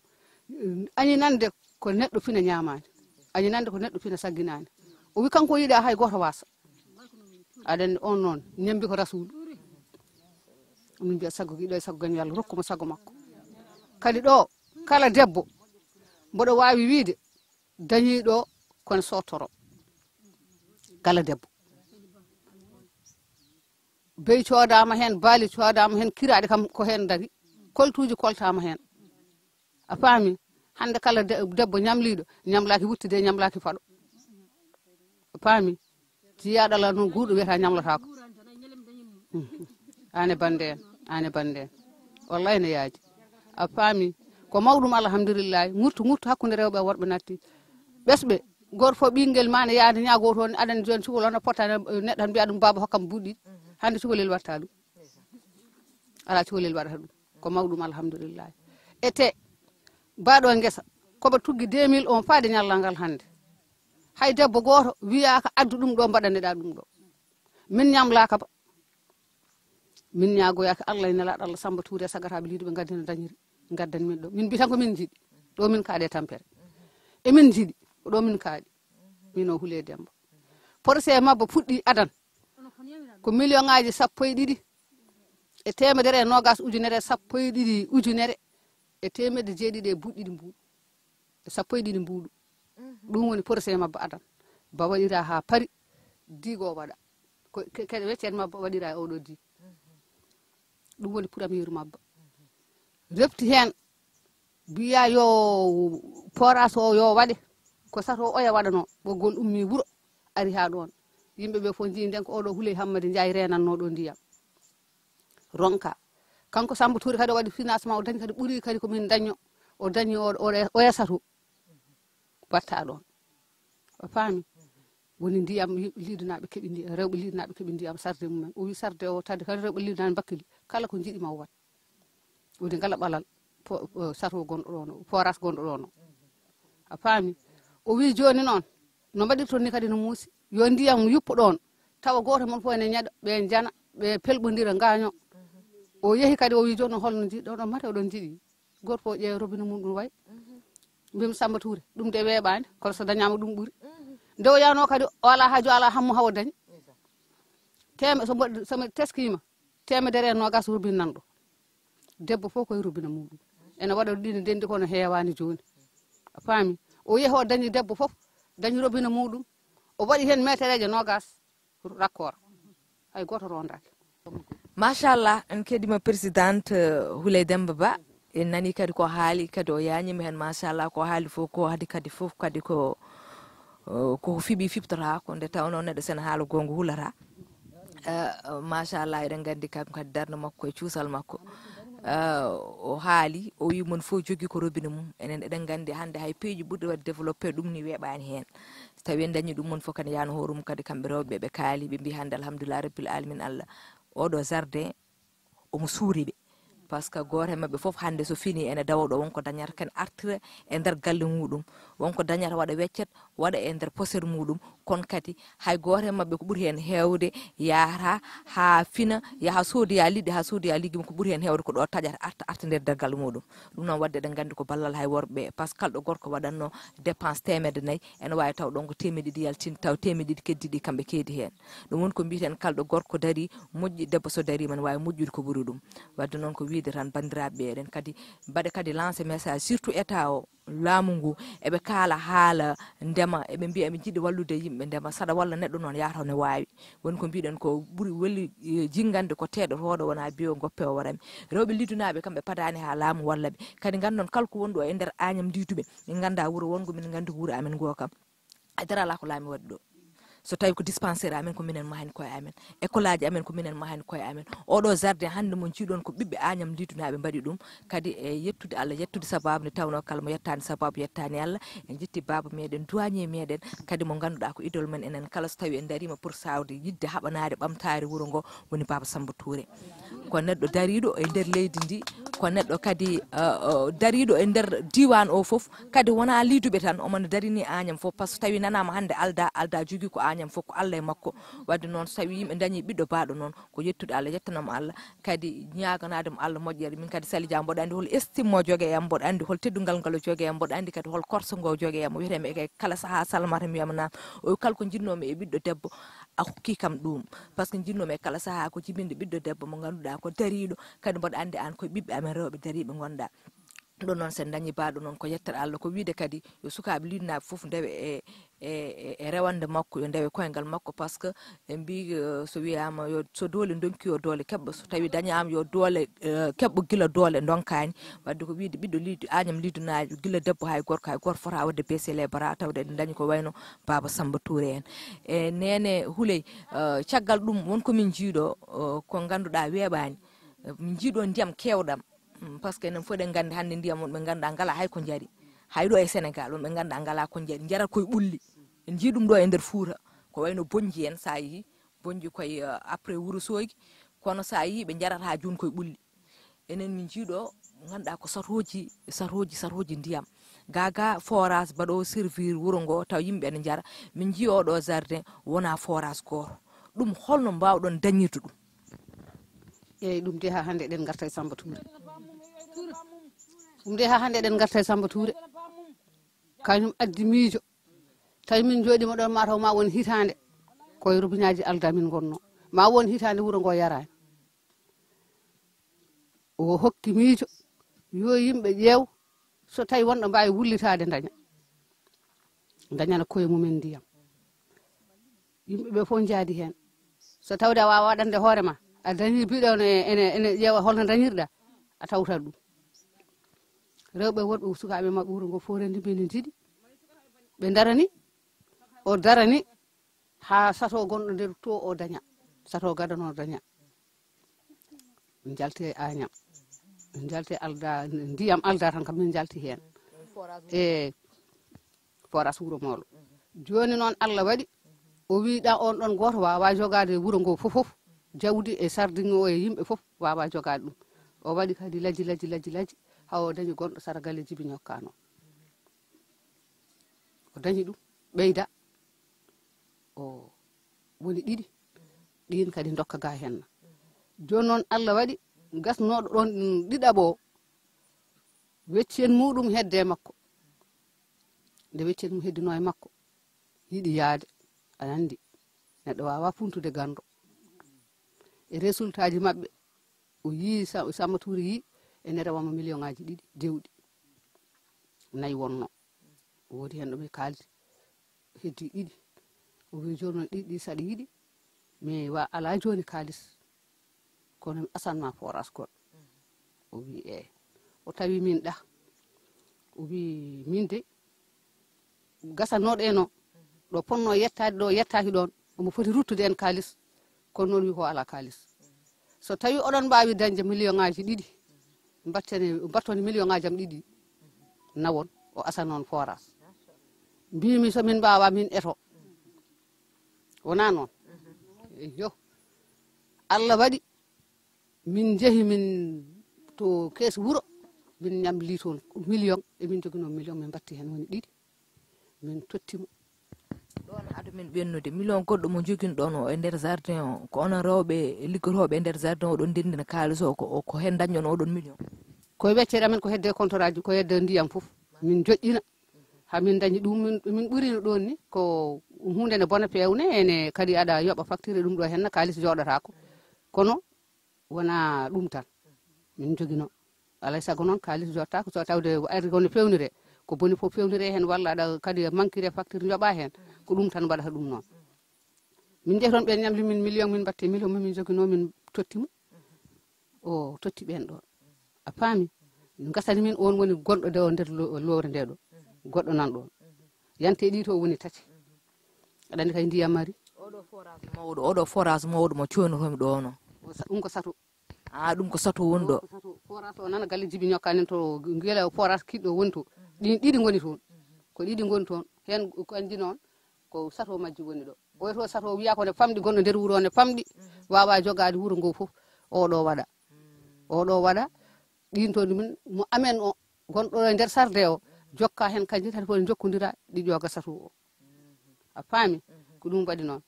añinande ko neɗɗo fina ñaamaani, añinande ko neɗɗo fina sagginaani. O wi kanko o yiɗa hay gooto waasa. Aɗa anndi on noon ñambi ko rasuulu. Min mbiya sago giɗo e sago gaño, Yalla rokkuma sago makko. Kadi ɗo kala debbo mboɗo waawi wiide dañiiɗo kono sottoro. Kala debbo, beyi coodaama heen, baali coodaama heen, kiraaɗe kam ko heen ndari, koltuuji koltaama heen. A faami? Hannde kala de- debbo ñamliiɗo, ñamlaaki wuttude, ñamlaaki faɗo. Paami? Jiyaaɗo Allah noon, guurɗo wiyata ñamlotaako. Aan e bannde en, aan e bannde en. Wallahi ne yaaji. A faami? Ko mawɗum, alhamdulillahi. Ŋurtu, ŋurtu hakkunde rewɓe e worɓe natti. Ɓesɓe, gooto fof ɓiyngel ma ne yaada ñaago toon, aɗa anndi jooni cukalel on a pottaani, eh, neɗɗo tan mbiya ɗum, "Baaba, hokkam buuɗi ɗiɗi." Hannde cukalel watta ɗum. Alaa cukalel waɗata ɗum. Ko mawɗum, alhamdulillahi. Ete, baaɗo e ngesa, ko ɓe tuggi deux mille un faade ñallal ngal hannde. Hay debbo gooto wiyaaka, "Addu ɗum ɗo, mbaɗaneɗaa ɗum ɗo." Min ñamlaaka ba. Min ñaagoyaaki Allah e nelaaɗo Allah, Samba Touré, sagata ɓe liiduɓe ngaddina dañiri, ngaddani min ɗo. Min mbiya tan ko min njiɗi. Ɗo min kaaɗi e tampere. E min njiɗi, ko ɗo min kaaɗi. Min o Houleye Demba. Projet mabba fuɗɗi adan. Ko million ŋaaji sappo e ɗiɗi e teemedere e noogas ujunere, sappo e ɗiɗi ujunere e teemedde jeeɗiɗi e buuɗi ɗiɗi mbuuɗu. E sappo e ɗiɗi mbuuɗu. Ɗum woni projet mabba adan. Ba waɗira haa pari, diigo waɗa. Ko ke-, ke-, weccet mabba waɗira e oɗo di. Ɗum woni premier mabba. Refti heen, mbiya yo forage o yo waɗe. Ko sato oya waɗano, ɓoggol ummi wuro, ari haa ɗoon. Yimɓe ɓe fof njii nden ko oɗo Houleye Hammadi Njaay reenannoo ɗo ndiyam. Ronka. Kanko Samba Touré kadi o waɗi financement, o dañi kadi ɓuri kadi ko min dañno. O dañi o, o, oya sato. Watta ɗoon. A faami? Woni ndiyam, yimɓe Liidunaaɓe keɓi ndiyam, rewɓe Liidunaaɓe keɓi ndiyam sarde mumen. O wi sarde o tawde kala rewɓe Liidunaaɓe mbakkili, kala ko njiɗi ma o waɗ. Woni ngala ɓalal po-, po-, sato gonɗo ɗoon o, forage gonɗo ɗoon o. A faami? O wi jooni noon, no mbaɗirton ni kadi no muusi. Yo ndiyam yuppo ɗoon, tawa gooto mon fof ene ñaɗa, ɓe njana, ɓe pelɓondira, ngaaño. O yehi kadi, o wi jooni holno njiɗɗon ɗon, mate oɗon njiɗi. Gooto fof ƴeewa robinet mum ɗum way. Mbimi Samba Touré, ɗum de weeɓaani, kono so dañaama ɗum ɓuri. Nde o yahnoo kadi, o alaa haaju, alaa hammu haa o dañi. Teeme-, so mbaɗ-, so mi teskiima, teemedere e noogas robinet nan ɗo. Debbo fof koye robinet muɗum. Ene waɗa ɗiɗi ndenndi kono heewaani jooni. A faami? O yehi o dañi debbo fof, dañi robinet muɗum. O waɗi heen metereeje noogas. Raccord. Hay gooto rondaaki. Machallah, en keɗima présidente, euh, Houleye Demba Ba. En nani kadi ko haali, kadi o yañima hen, machallah, ko haali fof ko hadi kadi fof kadi ko, euh, ko fiɓi fiɓtata ko, nde tawno neɗɗo sene haala gonga hulata. Euh, machallah, eɗen gandi kanko kadi darde makko e cuusal makko. Euh, o haali, o wi mon fof jogui ko robinet mum. Enen eɗen gandi hande hay peeji ɓurɗi wadde développé ɗum ni weeɓani hen. So tawi en dañi ɗum, mon fof kadi yaano hoore mum kadi kamɓe rewɓe ɓe kaali, ɓe mbi hannde alhamdulillah rabbil alamin Allah, oɗo jardin omo suuri ɓe. Par ce que gooto e maɓɓe fof hannde so fini ene dawa ɗo, wonko dañata kene artira e nder galle muɗum, wonko dañata waɗa weccet, waɗa e nder poset muɗum, kono kadi hay gooto e maɓɓe ko ɓuri heen heewde yahata haa fina, yaha soodoya liɗɗi, haa soodoya liggey mum, ko ɓuri heen heewde ko ɗo taƴata arta, arta nder daggal muɗum. Ɗum noon waɗde eɗen nganndi ko ballal hay worɓe, par ce que kala ɗo gorko waɗatno dépense teemedde nayi, ene waawi taw ɗoon ko teemedde ɗiɗi yaltin, taw teemedde ɗiɗi keddiiɗi kamɓe keedi heen. Ɗum woni ko mbiyeten kala ɗo gorko darii, moƴƴi, debbo so dariima ene waawi moƴƴude ko ɓuri ɗum. Waɗde noon ko wiyde tan banndiraaɓe ɓe eɗen kadi mbaɗa kadi lancé message, surtout État o, laamu ngu, eɓe kaala haala ndema, eɓe mbiya eɓe njiɗi wallude yimɓe ndema, saɗa walla neɗɗo noon yahata no waawi. Woni ko mbiɗen ko ɓuri weli, eh, jinngande ko teeɗotooɗo wona biyo goppe o warami. Rewɓe liddunaaɓe kam ɓe padaani haa laamu walla ɓe. Kadi nganndon kala ko wonɗo e nder Agnam Liiduɓe, min ngannda wuro wonngo, min nganndi wuro amen ngo kam. Hay dara alaa ko laami waɗi ɗo. So tawi ko dispensaire amen ko minen mahani koye amen. École aji amen ko minen mahani koye amen. Oɗo jardin hannde mo njiɗon ko ɓiɓɓe Agnam Liidunaaɓe mbaɗi ɗum. Kadi e yettude Allah, yettude sababu nde tawno kala mo yettaani sababu yettaani Allah. En jetti baaba meɗen, douanier meɗen, kadi mo ngannduɗaa ko idole men enen kala so tawi en dariima pour sawde yidde haɓanaade ɓamtaare wuro ngo woni Baaba Samba Touré. Ko neɗɗo dariiɗo e nder leydi ndi, ko neɗɗo kadi, eh, eh, dariiɗo e nder diiwaan o fof, kadi wonaa liiduɓe tan, omo darini Agnam fof, par ce que so tawi nanaama hannde Alda, Alda jogii ko Agnam fof, ko Allah e makko. Waɗde noon so tawi yimɓe dañi ɓiɗɗo baaɗo noon, ko yettude Allah, yettanam Allah, kadi ñaaganaade mo Allah moƴƴere. Min kadi Sali Dia, mboɗo anndi hol estime mo joge e am, mboɗo anndi hol teddungal ngal o joge e am, mboɗo anndi kadi hol korsa ngo joge e am. O wiyete mi e kala sahaa salmata mi wiyama naam. O wi kala ko njiɗnomi e ɓiɗɗo debbo, a hokki kam ɗum. Par ce que njiɗnomi e kala sahaa ko jibinde ɓiɗɗo debbo mo ngannduɗaa ko dariiɗo, kadi mboɗo anndi aan koye ɓiɓɓe amen rewɓe dariiɓe ngonɗaa. Ɗum noon, so en dañii baaɗo noon, ko yettere Allah, ko wiyde kadi yo sukaaɓe liidnaaɓe fof ndewe e, e, e, e rewande makko, yo ndewe koyngal makko, par ce que ɓe mbi, eh, so wiyama yo, so doole donki yo doole keɓɓo, so tawi dañama yo doole, eh, keɓɓo gila doole donkani. Wadde ko wiide ɓiɗɗo leydi, Agnam leydi naajo, gila debbo hay gorko, hay goto fota wadde baissé les bras, tawde eɗen dañi ko wayno Baba Samba Touré en. E Nene Houleye, eh, caggal ɗum won ko min jiiɗo, eh, ko ganduɗa weeɓani. Eh, min jiiɗo ndiyam kewɗam. Mm, par ce que enen fof eɗen nganndi hannde ndiyam, wonɓe ngannduɗaa ngalaa hay ko njari. Hay ɗo e Sénégal, wonɓe ngannduɗaa ngalaa ko njari, njarat koye ɓulli. En njii ɗum ɗo e nder Fuuta, ko wayno Bonnji en, so a yii, Bonnji koye, eh, après Wuro Soogi, kono so a yii ɓe njarat haa jooni koye ɓulli. Enen min njii ɗo, ngannduɗaa ko satooji, satooji, satooji ndiyam. Gaa gaa forage mbaɗoowo servir wuro ngo, taw yimɓe ene njara. Min njii oo ɗo jardin, wonaa forage gooto. Ɗum holno mbaawɗon dañirde ɗum? Eyyi, ɗum de haa hannde eɗen ngarta e Samba Touré. Ɗum de haa hannde eɗen ngarta e Samba Touré. Kañum addi miijo. Tawi min njooɗiima ɗoon, mataw ma won hitaande. Koye robineeji aldaa min ngonno. Ma won hitaande wuro ngo yaraani. O hokki miijo. Yo yimɓe ƴeew. So tawi wonɗo mbaawi wullitaade, daña. Dañana koye mumen ndiyam. Yimɓe ɓe fof njaadi heen. So tawde a waawaa waɗande hoore ma, a dañi biɗo ene, ene, ene ƴeewa holno dañirɗa, a tawtat ɗum. Rewɓe e worɓe, sukaaɓe maɓɓe wuro ngo fof renndi mbi ene njiɗi. Ɓe darani, o darani, haa sato gonɗo nder to o daña. Sato gadano daña. Njalte Agnam. Njalte alda, ndiyam alda tan kam min njalti heen. E forage wuro Mawlo. Jooni noon Allah waɗi, o wi ɗa on ɗon gooto waawaa jogaade wuro ngo fof fof. Jawdi e sardin o e yimɓe fof waawaa jogaade ɗum. O waɗi kadi lajji, lajji, lajji, lajji, haa o dañi gonɗo sara galle Jibi Ñokkano. O dañi ɗum, ɓeyda. O woni ɗiɗi, ɗiin kadi ndokka ga henna. Jooni noon Allah waɗi gasnooɗo ɗoon ɗiɗaɓo o, weccen muɗum hedde e makko. Nde weccen mum heddino e makko, yiɗi yaade, a anndi, neɗɗo waawaa funtude ganndo. E résultat ji maɓɓe, o yii, Sa-, Samba Touré yii, ene rewama million ŋaaji ɗiɗi dewɗi. Nayi wonno. O woodi heen ɗo mi kaaldi, heddi ɗiɗi. O wi, "Jooni noon ɗiɗi ɗi saɗa yiɗi, mi wa-, alaa jooni kaalis. Kono mi asan ma forage goɗɗo." O wi, "Eey." O tawi min ɗa. O wi, "Min de, gasanooɗo en o, ɗo ponno yettaade ɗo, yettaaki ɗoon. Omo foti ruttude en kaalis. Kono noon wi ko alaa kaalis. So tawi oɗon mbaawi dañde million ŋaaji ɗiɗi, mbattene, mbatton million ŋaaji am ɗiɗi nawon, o asa noon forage." Mbimi, "So min mbaawa, min eto." Wonaa noon? Eyyo. Allah waɗi, min njehi, min to kees wuro, min ñamli toon million, emin njoginoo million, min mbatti heen woni ɗiɗi, min totti mo. Ɗoon hade min ɓennude, million goɗɗo mo njoginɗon o e nder jardin o, ko onon rewɓe liggotooɓe e nder jardin o ɗon ndenndina kaalis o, ko, ko heen dañɗon oɗon million? Koye weccere amen, ko hedde contrat ji, ko hedde ndiyam fof, min joƴƴina. Haa min dañi ɗum, min, min ɓurino ɗoon ni, ko huunde ne bona feewne, ene kadi aɗa yoɓa facture, ɗum ɗo henna kaalis jooɗotaako. Kono wonaa ɗum tan min njogino. Alaa e sago noon, kaalis jottaako, so tawde ari ko no feewniree, ko boni fof feewniree heen, walla aɗa kadi mankiree facture njoɓaa heen, ko ɗum tan mbaɗata ɗum noon. Min njehi toon, ɓe ñamli min million, min mbaɗte million, min njoginoo, min totti mo. O totti ɓeen ɗoon. A faami? Ngasani min, oon woni gonɗo de o nder lo-, lowre nde ɗo. Goɗɗo nan ɗoon. Yante ɗi to woni tati. Aɗa anndi kay ndiyam mari. Oɗo forage mawɗo, oɗo forage mawɗo mo coynotomi ɗo no. O sa-, ɗum ko sato. Ah, ɗum ko sato woni ɗo. Ko sato. Forage o nana galle Jibi Ñokka nen to, gila forage kiɗɗo woni to. Ɗin ɗiɗi ngoni toon. Ko ɗiɗi ngoni toon. Heen ko anndi noon, ko sato majji woni ɗo. Oy to sato wiya ko ne famɗi, gonɗo nder wuro ne famɗi, wawa jogaade wuro ngo fof. Oɗo waɗa. Oɗo waɗa. Ɗin to ɗumen mo amen o, gonɗo e nder sarde o, jokka heen kanji tan fof ne jokkondira ɗi ƴooga sato o. A faami? Ko ɗum waɗi noon.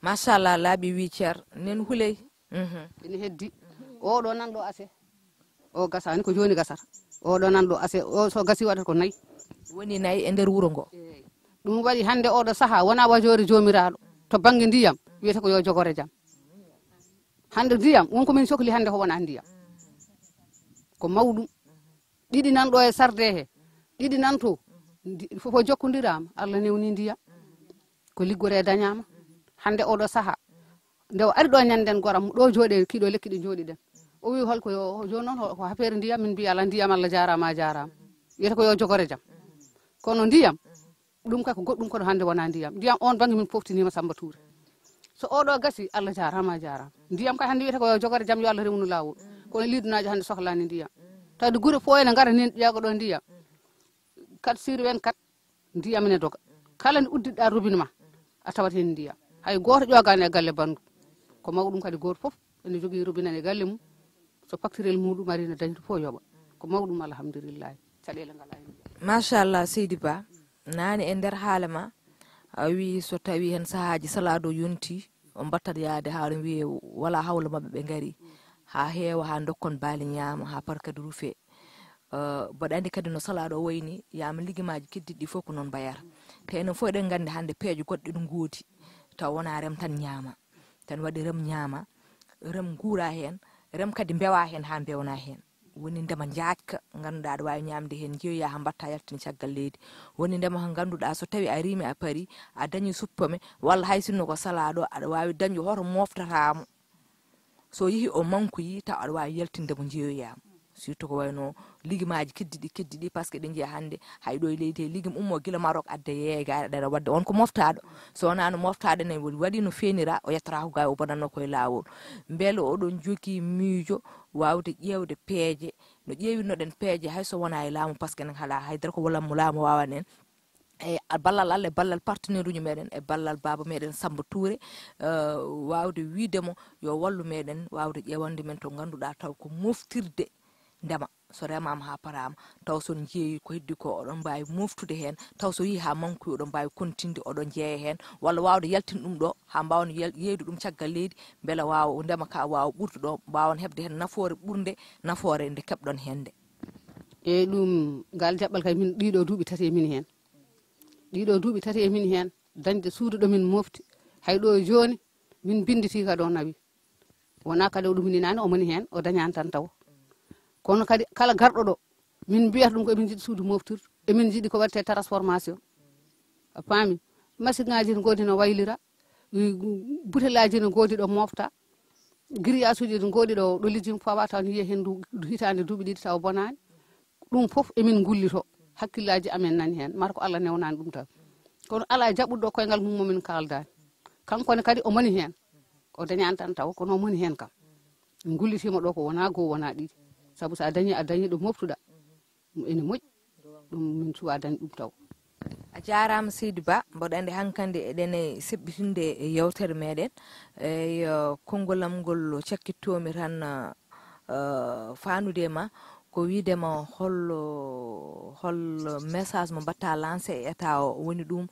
Machallah, laaɓi wi ceer nen huley. Mhm. Ene heddi. Oɗo nan ɗo ase. O gasani ko jooni gasata. Oɗo nan ɗo ase, o so gasi waɗata ko nayi. Woni nayi e nder wuro ngo. Eey. Ɗum waɗi hannde oɗo saha wona wajoore joomiraaɗo to bannge ndiyam, wiyata ko yo jogore jam. Hannde ndiyam, won ko min cohli hannde ko wona ndiyam. Ko mawɗum. Ɗiɗi nan ɗo e sarde he, ɗiɗi nan to. Ndi-, fof o jokkondiraama, Allah newni ndiyam. Ko liggoree dañaama. Hannde oɗo sahaa, nde o ari ɗo ñannden goram, ɗo jooɗee, kiɗo lekki ɗi njooɗiɗen. O wi, "Hol ko yo, jooni noon, ko affaire ndiyam?" Min mbiya, "Alaa, ndiyam, Allah jaaraama, a jaaraama." Wiyata ko yo jogore jam. Kono ndiyam, ɗum kay ko goɗɗum, kono hannde wonaa ndiyam. Ndiyam oon bannge min pooftiniima Samba Touré. So oɗo gasi, Allah jaaraama, a jaaraama. Ndiyam kay hannde wiyata ko yo jogore jam, yo Allah rewnu laawol. Kono liidunaajo hannde sohlaani ndiyam. Tawde gure fof ene ngara nen ƴeewa ɗo ndiyam. Quatre sur vingt-quatre, ndiyam ene doga. Kala nde uddiɗɗa robinet ma, a tawat heen ndiyam. Hay gooto ƴoogaani e galle banndum. Ko mawɗum kadi gooto fof ene jogii robinet e galle mum. So paktirel muɗum ari ne dañi to fof yoɓa. Ko mawɗum, alhamdulillahi. Caɗeele ngalaa heen. Machallah, Seydi Ba, naane e nder haala ma, a wi so tawi heen sahaaji salaaɗo yonti, on mbattat yaade haa ɗum wiye wala hawla maɓɓe ɓe ngari. Haa heewa, haa ndokkon baali ñaama, haa par kadi rufe. Eh, mboɗo anndi kadi no salaaɗo o wayni, yaama ligimaaji keddiɗi ɗi fof ko noon mbayata. Te enen fof eɗen nganndi hannde peeje goɗɗe ɗum ngoodi. Taw wonaa rem tan ñaama. Tan waɗi rem ñaama, rem nguura heen, rem kadi mbewa heen haa mbewna heen. Woni ndema njaajka, ngannduɗaa aɗa waawi ñaamde heen, njeeyoya haa mbaɗta yaltini caggal leydi. Woni ndema ko ngannduɗaa so tawi a riimi a pari, a dañi suppome, walla hay sinno ko salaaɗo, aɗa waawi dañde hoto moftataamo. So yehi o mankuyi, taw aɗa waawi yaltinde mo njeeyoya mo. Surtout ko wayno ligimaaji keddiɗi, keddiɗi, par ce que ɗe njiya hannde, hay ɗo e leydi he ligim ummo gila Maroc adde yeegaade, aɗa waɗde on ko moftaaɗo. So wonaa no moftaaɗo ne, waɗi no feenira, o yettata ko gay, o bonatno koye laawol. Mbele oɗon jogii miijo waawde ƴeewde peeje, no ƴeewirnoɗen peeje, hay so wonaa e laamu, par ce que enen alaa haydara ko laamu, laamu waawan en. E ballal Allah, e ballal partenaire uji meɗen, e ballal baaba meɗen Samba Touré, eh, waawde wiide mo yo wallu meɗen, waawde ƴeewande men to ngannduɗaa taw ko moftirde ndema. So remaama haa paraama, taw so on njeeyi ko heddi ko, oɗon mbaawi moftude heen, taw so yehi haa mankuyi, oɗon mbaawi kontinde, oɗon njeeya heen, walla waawde yaltin ɗum ɗo, haa mbaawon yal-, yeeyde ɗum caggal leydi, mbele waawa ndema ka waawa ɓurtude ɗo, mbaawon heɓde heen nafoore ɓurnde nafoore nde keɓɗon heen nde. E ɗum, ngal jaɓɓal kay, min ɗiɗo duuɓi tati e min heen. Ɗiɗo duuɓi tati e min heen, dañde suudu ɗo min mofti, hay ɗo e jooni, min mbinditii ka ɗo nawi. Wonaa kadi o ɗumininaani, o moni heen, o dañaani tan taw. Kono kadi kala garɗo ɗo, min mbiyata ɗum ko emin njiɗi suudu moftirdu, emin njiɗi ko waɗetee transformation. A faami? Masiŋaaji ne ngoodi no waylira, butelaaji ne ngoodi ɗo mofta, giriyasuuji ne ngoodi ɗo, ɗo lijum fawa taw ne yiya heen ndu, ndu hitaande duuɓi ɗiɗi taw bonaani. Ɗum fof emin ngullito, hakkillaaji amen nani heen, mata ko Allah newnaani ɗum tan. Kono alaa jaɓuɗo koyngal mum mo min kaaldaani. Kanko ne kadi o moni heen, o dañaani tan taw, kono o moni heen kam. Min ngullitiima ɗo ko wonaa goo, wonaa ɗiɗi. Sabu so a dañii, a dañii ɗo moftuɗa, ɗum ene moƴƴi. Ɗum min cuwa dañ ɗum taw. A jaaraama, Seydi Ba. Mboɗo anndi hankandi eɗen e seɓɓitinde e yewtere meɗen. Eyi, eh, konngol am ngol cakkittoomi tan, eh, faanude e ma, ko wiide ma hol, hol message mo mbaɗta lancé e état o, woni ɗum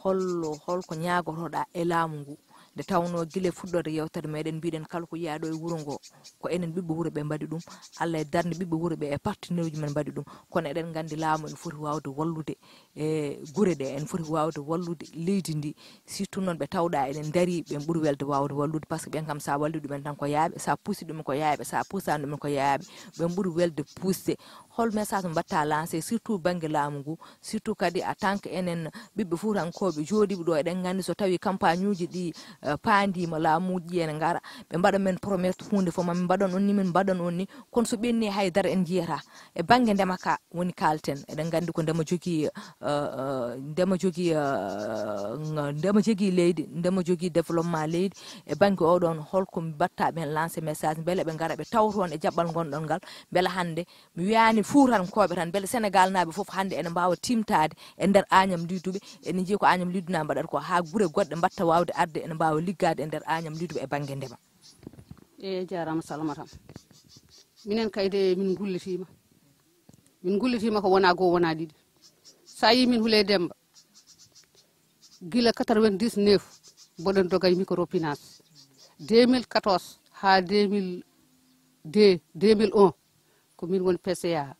hol, hol ko ñaagotoɗa e laamu ngu? Nde tawnoo gila e fuɗɗoode yewtere meɗen mbiɗen kala ko yiyaa ɗo e wuro ngo, ko enen ɓiɓɓe wuro ɓe mbaɗi ɗum, Allah e darnde ɓiɓɓe wuro ɓe e partenaire uji men mbaɗi ɗum. Kono eɗen nganndi laamu ene foti waawde wallude e gure ɗe, ene foti waawde wallude leydi ndi. Surtout noon ɓe tawɗa eɗen ndarii, ɓen ɓuri welde waawde wallude, par ce que ɓen kam sa walli ɗumen tan ko yaaɓe, sa puusi ɗumen ko yaaɓe, sa puusaani ɗumen ko yaaɓe, ɓen ɓuri welde puusde. Hol message mo mbaɗta lancé, surtout bannge laamu ngu, surtout kadi en tant que enen ɓiɓɓe fuutankooɓe jooɗiiɓe ɗo, eɗen nganndi so tawii campagne uji ɗi, eh, paandiima, laamuuji ɗi ene ngara, ɓe mbaɗa men promesse huunde fof, ma min mbaɗan on ni, min mbaɗan on ni, kono so ɓenni haydara en njiyata. E bannge ndema ka woni kaalten, eɗen nganndi ko ndema jogii, eh, eh, ndema jogii, eh, nga-, ndema jogii leydi, ndema jogii développement leydi. E bannge oɗon, holko mbaɗta ɓen lancé message, mbele ɓe ngara ɓe tawa toon e jaɓɓal ngonɗon ngal, mbele hannde mi wiyaani fuutankooɓe tan, mbele Senegaalnaaɓe fof hannde ene mbaawa tiimtaade e nder Agnam Lidoube, ene njiya ko Agnam Lidoube na mbaɗata ko, haa gure goɗɗe mbaɗta waawde arde ene mbaawa liggaade e nder Agnam Lidoube e bannge ndema. E jaaraama Salamata. Minen kay de min ngullitiima. Min ngullitiima ko wonaa goo wonaa ɗiɗi. So a yii min Houleye Demba, gila quatre-vingt-dix-neuf mboɗon doga e microfinance. Deux mille quatorze haa deux mille deux, deux mille un, ko min woni P C A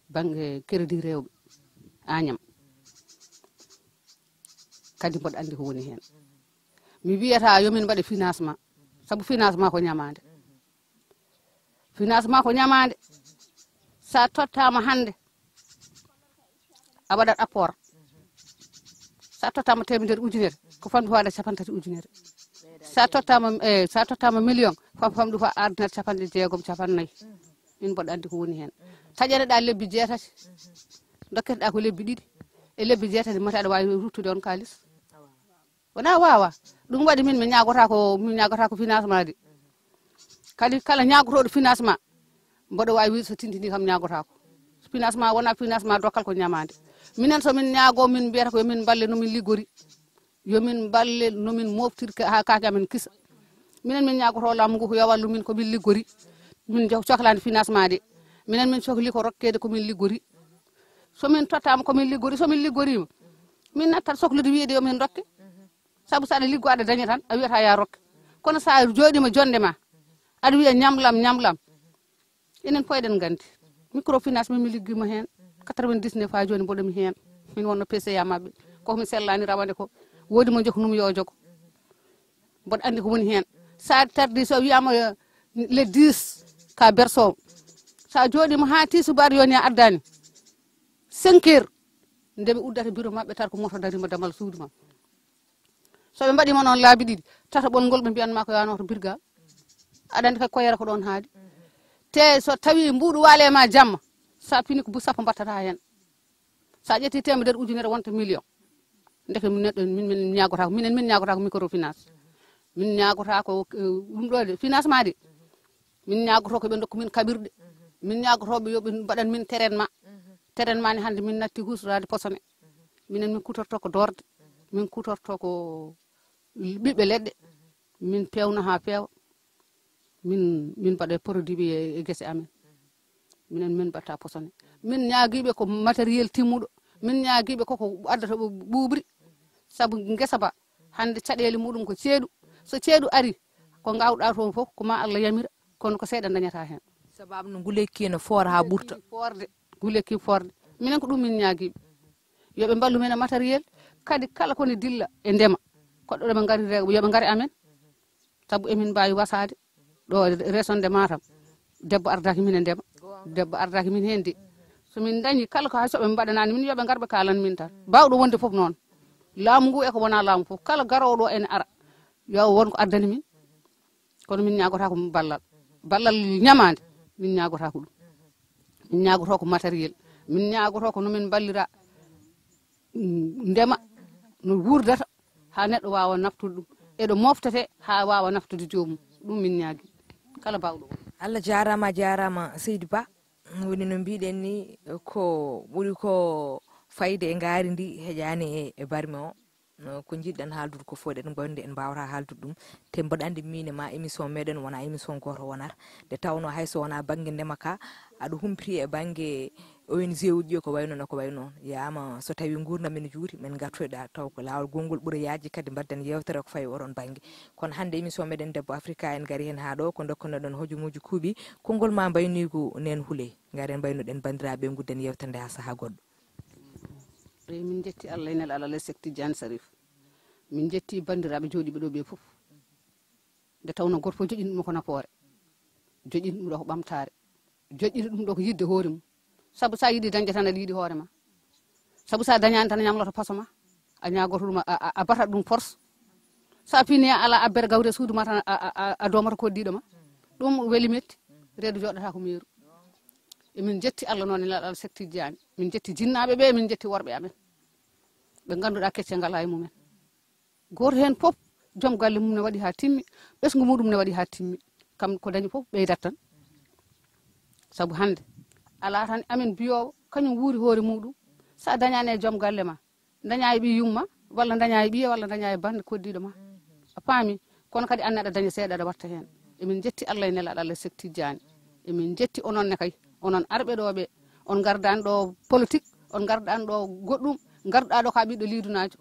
bannge crédit rewɓe Agnam. Kadi mboɗo anndi ko woni heen. Mi wiyata yo min mbaɗe financement, sabu financement ko ñamaande. Financement ko ñamaande. So a tottaama hannde, a waɗat apport. Sa tottama temedere ujunere, ko famɗi ko waɗa capanɗe tati ujunere. Sa tottama, eh, sa tottama million, fam famɗi ko ardinata capanɗe jeegom, capanɗe nayi. Min mboɗo andi ko woni hen. Taƴaneɗa lebbi jeetati, dokketeɗa ko lebbi ɗiɗi. E lebbi jeetati mata aɗa wawi ruttude on kalis. Wona wawa. Ɗum waɗi min mi ñagota ko, mi ñagota ko financement de. Kadi kala ñagotoɗo financement, mboɗo wawi wiide so tintini kam ñagotako. Financement wona financement dokkal ko ñamade. Minen so min ñaago, min mbiyata ko yo min mballe no min liggori. Yo min mballe no min moftirta ha kaake amen kisa. Minen min ñaagoto laamu ngu ko yo wallu min ko min liggori. Min jo-, cohlani financement de. Minen min cohli ko rokkede ko min liggori. So min tottama ko min liggori, so min liggorima, min nattat soklude wiide yo min rokke. Sabu so aɗa liggo aɗa daña tan, a wiyata ya rokke. Kono sa joɗima jonde ma, aɗa wiya ñamlam, ñamlam. Enen fof eɗen nganndi. Microfinance min mi liggima heen. Quatre-vingt-dix-neuf ha jooni mboɗo mi heen. Min wonno P C A maɓɓe. Koko mi sellani rawande ko. Woodi mo joknumi yo jogo. Mboɗo anndi ko woni heen. Sa tardi so wiyama, eh, le dix ka berso. Sa joɗima ha tisubar yoni a addani. Cinq heures. Nde ɓe uddata bureau maɓɓe tar ko moto darima damal suudu ma. So ɓe mbaɗima noon laabi ɗiɗi, tataɓol ngol ɓe mbiyanma ko yanoto birgal. Aɗa andi kay koyere ko ɗon haadi. Te so tawi mbuɗu wale ma jamma, sa pini ko bu sappo mbattata hen. Sa ƴetti temedere ujunere wonta million. Ndeke min neɗɗo min, min ñagotako, minen min ñagotako microfinance. Min ñagotako, eh, ɗum ɗo de, financement de. Min ñagoto ko ɓe dokku min kaɓirɗe. Min ñagotoɓe yo ɓe mbaɗan min traitement. Traitement ni hande min natti husrade posone. Minen min kutorto ko dorde. Min kutorto ko ɓiɓɓe leɗɗe. Min pewna ha feewa. Min, min mbaɗa produit ɓe e, e gese amen. Minen min mbatta posone. Min ñaagiiɓe ko matériel timmuɗo. Min ñaagiiɓe koko addata ɓu-, ɓuuɓri. Sabu ngesa ba, hande caɗeele muɗum ko ceeɗu. So ceeɗu ari, ko ngawɗa toon fof, ko ma Allah yamira, kono ko seeɗa dañata heen. Sababu no nguleyki ene foora haa ɓurta. Foorde, nguleyki foorde. Minen ko ɗum min ñaagiiɓe. Yo ɓe mballu men e matériel, kadi kala ko ne dilla e ndema. Koɗɗo ɓe ngari rewɓe, yo ɓe ngari amen. Sabu emin mbaawi wasaade ɗo région de Matam. Debbo ardaki min e ndema. Debbo ardaki min heen de. So min dañi kala ko hay so ɓe mbaɗanaani min, yo ɓe ngar ɓe kaalan min tan. Baawɗo wonde fof noon. Laamu ngu e ko wona laamu fof. Kala garoowo ɗo ene ara. Yo won ko addani min. Kono min ñaagotako ballal. Ballal ñamaande, min ñaagotako ɗum. Min ñaagotoo ko matériel. Min ñaagotoo ko no min mballira, mm, ndema, no wuurdata, haa neɗɗo waawa naftude ɗum. Eɗo moftete haa waawa naftude joomum. Ɗum min ñaagi. Kala baawɗo o. Allah jaaraama, a jaaraama, Seydi Ba. Woni no mbiɗen ni, ko ɓuri ko fayde e ngaari ndi heƴaani e, e barme o. No ko njiɗɗen haaldude ko fof, eɗen mbaawndi, en mbaawata haaldude ɗum. Te mboɗo anndi miin e ma, émission meɗen wona émission gooto wonata. Nde tawnoo hay so wonaa bannge ndema ka, aɗa humpiti e bannge O N G uji ɗi ko wayno no ko wayno. Yaama so tawii nguurndam ene juuti, min ngartoyɗa taw ko laawol gongol ɓuri yaajde, kadi mbaɗden yeewtere ko fawi oɗon bannge. Kono hannde émission meɗen Debbo Afrika, en ngari heen haa ɗo, ko ndokkonoɗen hojomaaji kuuɓi, konngol ma mbayniigu neen hulee. Ngaren mbaynoɗen banndiraaɓe, ngudden yeewtere nde haa sahaa goɗɗo. Eyi, min njetti Allah e Nelaaɗo Allah e Seek Tijjaani Sarif. Min njetti banndiraaɓe jooɗiiɓe ɗo ɓe fof. Nde tawnoo gooto fof joƴƴini ɗum ko nafoore. Joƴƴini ɗum ɗo ko ɓamtaare. Joƴƴini ɗum ɗo ko yiɗde hoore mum. Sabu so a yiɗi dañde tan aɗa yiɗi hoore ma. Sabu so a dañaani tan a ñamloto poso ma. A ñaagoto ɗum a, a, a bata ɗum force. So a fini a ala abbere gawri e suudu ma tan a, a, a, a doomata koddiiɗo ma. Ɗum weli metti. Reedu jooɗata ko meeru. Emin njetti Allah noon e Nelaaɗo Allah Seek Tijjaani. Min njetti jinnaaɓe ɓe, min njetti worɓe amen. Ɓe ngannduɗaa kecce ngalaa e mumen. Gooto heen fof, joom galle mum ne waɗi haa timmi, ɓesngu muɗum ne waɗi haa timmi. Kam ko dañi fof ɓeydat tan. Sabu hannde, alaa tan amen biyoowo, kañum wuuri hoore muɗum. So a dañaani e joom galle ma, daña e ɓiy yumma, walla daña e ɓiye, walla daña e bannde koddiiɗo ma. A faami? Kono kadi aan ne aɗa daña seeɗa, aɗa watta heen. Emin njetti Allah e Nelaaɗo Allah Seek Tijjaani. Emin njetti onon ne kay, onon arɓe ɗo ɓe. On ngardaani ɗo politique, on ngardaani ɗo goɗɗum, ngarduɗaa ɗo ka ɓiɗɗo liidunaajo.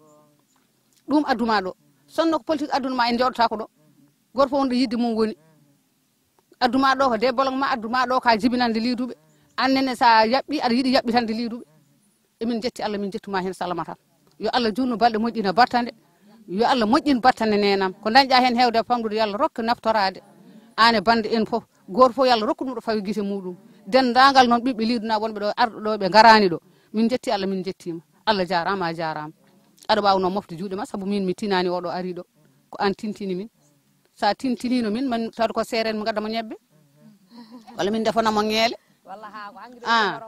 Ɗum adduma ɗo. Sonno ko politique addunma, en jooɗotaako ɗo. Gooto fof wonɗo yiɗde mum woni. Adduma ɗo ko de bolong ma, adduma ɗo ka jibinande liiduɓe. Aan nene sa yaɓɓi, aɗa yiɗi yaɓɓitande liiduɓe. Emin njetti Allah, min njettuma heen salamata. Yo Allah juutnu balɗe, moƴƴina battane. Yo Allah moƴƴin battane neenam. Ko dañɗa heen heewde e famɗude, yo Allah rokke naftoraade. Aan e bannde en fof. Gooto fof yo Allah rokku ɗum ɗo fawi gite muɗum. Denndaangal noon ɓiɓɓe liiduna wonɓe ɗo, arɓe ɗo, ɓe ngaraani ɗo. Min njetti Allah, min njettima. Allah jaaraama, a jaaraama. Aɗa waawnoo mofde juuɗe ma, sabu min mi tinaani oɗo ariiɗo. Ko aan tintini min. So a tintinino min, min tawde ko seereen, mi ngadda mo ñebbe. Walla min ndefana mo ñeele. Ah,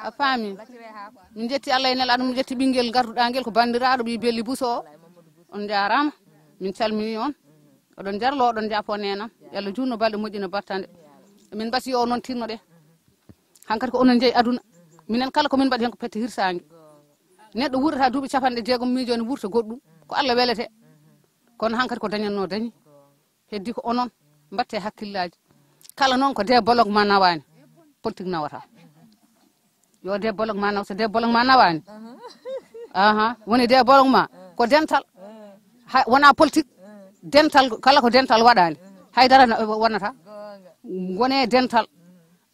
a faami. Min njetti Allah e nelaaɗo, min njetti ɓinngel garduɗaa ngel, ko banndiraaɗo ɓii Belli Buso o. On njaaraama. Min calmini on. Oɗon njarlo, oɗon njaafo neenam. Yo Allah juutno balɗe, moƴƴina battane. Min mbasi yo noon tinno ɗe. Hankadi ko onon njeyi aduna. Minen kala ko min mbaɗi heen ko pette hirsaange. Neɗɗo wuurata duuɓi capanɗe jeegom, miijo ne wuurta goɗɗum. Ko Allah welete. Kono hankadi ko dañatno dañi. Heddi ko onon mbatte hakkillaaji. Kala noon ko de bolog ma nawaani, politique nawata. Yo de bolog ma naw, so de bolog ma nawaani. Aha, woni de bolog ma ko dental. Ha, wona politique. Dental, kala ko dental waɗaani. Haydara na-, wonata. Wone dental.